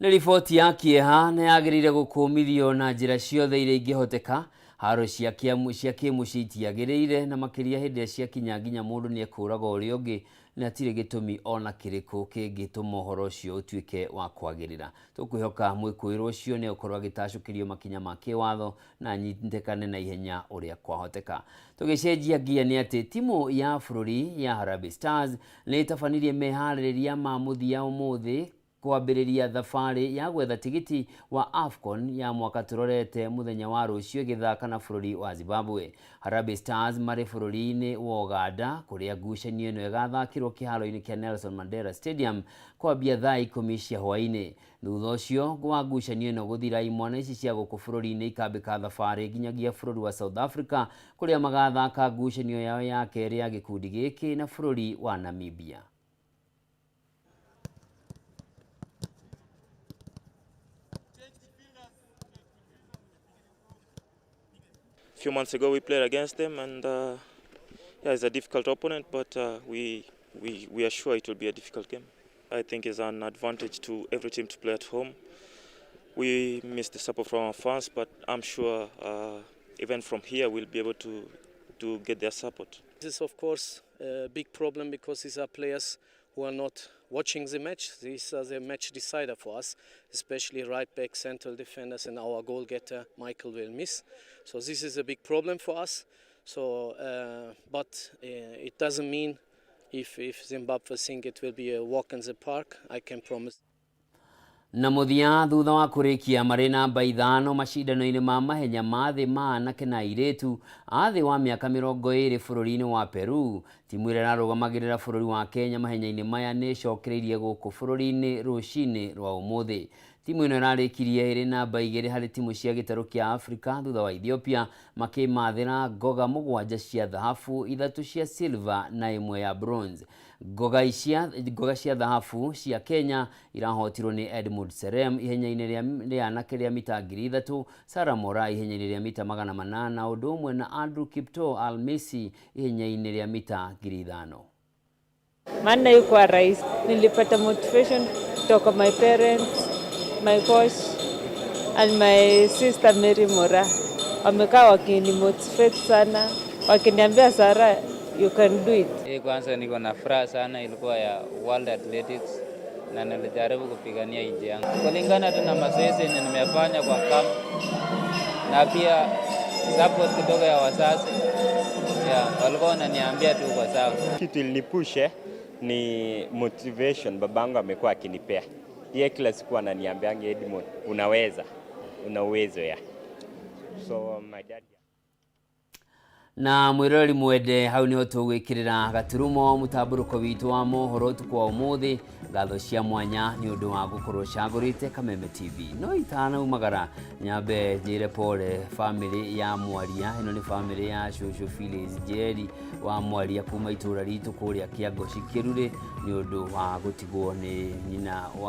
Nĩ riboti ya kĩeha na yagĩrĩire gũkũmithio na njĩra ciothe iria ingĩhoteka. Haro cia kĩmũciĩ itiagĩrĩire na makĩria hĩndĩ ĩrĩa ciakinya nginya mũndũ nĩ ekũraga ũrĩa ũngĩ na hatirĩ gĩtũmi ona kĩrĩkũ kĩngĩtũma ũhoro ũcio ũtuĩke wa kwagĩrĩra. Tũkwĩhoka mwĩkũĩrwo ũcio nĩ egũkorwo agĩtacũkĩrio makinya ma kĩwatho na anyitĩkane na ihenya ũrĩa kwahoteka. Tũgĩcenjia ngia nĩ atĩ timu ya bũrũri ya Harambee Stars nĩ ĩtabanirie meharĩrĩria ma mũthia ũmũthĩ kwambĩrĩria thabarĩ ya gwetha tigiti wa AFCON ya mwaka tũrorete mũthenya wa rũciũ ĩgĩthaka na bũrũri wa Zimbabwe. Harambee Stars marĩ bũrũri-inĩ wa Uganda kũrĩa ngucanio ĩno ĩgathakĩrwo kĩharo-inĩ kĩa Nelson Mandela Stadium kwambia thaa 10 cia hwaĩ-inĩ. Thutha ũcio wa ngucanio ĩno gũthira, imwana ici cia gũkũ bũrũri-inĩ ikambĩka thabarĩ nginyagia bũrũri wa South Africa kũrĩa magathaka ngucanio yao ya kerĩ ya gĩkundi gĩkĩ na bũrũri wa Namibia. A few months ago we played against them, and yeah, it's a difficult opponent, but we are sure it will be a difficult game. I think it's an advantage to every team to play at home. We miss the support from our fans, but I'm sure even from here we'll be able to get their support. This is of course a big problem because these are players who are not watching the match. These are the match decider for us, especially right back, central defenders, and our goal getter Michael will miss. So this is a big problem for us. So, but it doesn't mean if Zimbabwe think it will be a walk in the park, I can promise. Na mũthia, thutha wa kũrĩkia marĩ namba 5 macindano-inĩ ma mahenya ma thĩ ma anake na airĩtu a thĩ wa mĩaka 20 bũrũri-inĩ wa Peru, timu ĩrĩa ĩrarũgamagĩrĩra bũrũri wa Kenya mahenya-inĩ maya nĩ ĩcokereirie gũkũ bũrũri-inĩ rũcinĩ rwa ũmũthĩ. Timu ĩno ĩrarĩkirie ĩrĩ namba 2 harĩ timu cia gĩtarũ kĩa Afrika thutha wa Ethiopia makĩmathĩra ngoga 7 cia thahabu, 3 cia silver na 1 ya bronze. Ngoga cia thahabu cia Kenya irahotirwo nĩ Edmund Serem ihenya-inĩ rĩa anake rĩa mita 3000, Sarah Morai ihenya-inĩ rĩa mita 800, ũndũ ũmwe na Andrew Kiptoo Almisi ihenya-inĩ rĩa mita 5000. Maana ikuwa rahisi. Nilipata motivation kutoka my parents, my coach and my sister Mary Mora. Wamekaa wakinimotivate sana, wakiniambia Sarah, you can do it. Hii kwanza niko na furaha sana, ilikuwa ya World Athletics na nilijaribu kupigania nchi yangu kulingana tu na mazoezi yenye nimefanya kwa camp na pia support kidogo ya wazazi, yeah, walikuwa wananiambia tu kwa sawa. Kitu ilinipush ni motivation babangu amekuwa akinipea. Yeye kila siku ananiambianga, Edmond, unaweza, una uwezo ya. So my dad. Na mwiroreri mwende, hau niho tũgwĩkĩrĩra gaturumo mũtambũrũko witũ wa mohoro ũtukũ wa ũmũthĩ. Ngatho cia mwanya nĩ ũndũ wa gũkorwo cagũrĩte Kameme TV. No itanaumagara, nyambe njĩre pole family ya Mwaria. Ĩno nĩ family ya cũcũ Phyllis Njeri wa Mwaria kuma itũra ritũ kũrĩa Kĩangoci Kĩrurĩ, nĩ ũndũ wa gũtigwo nĩ nyina wa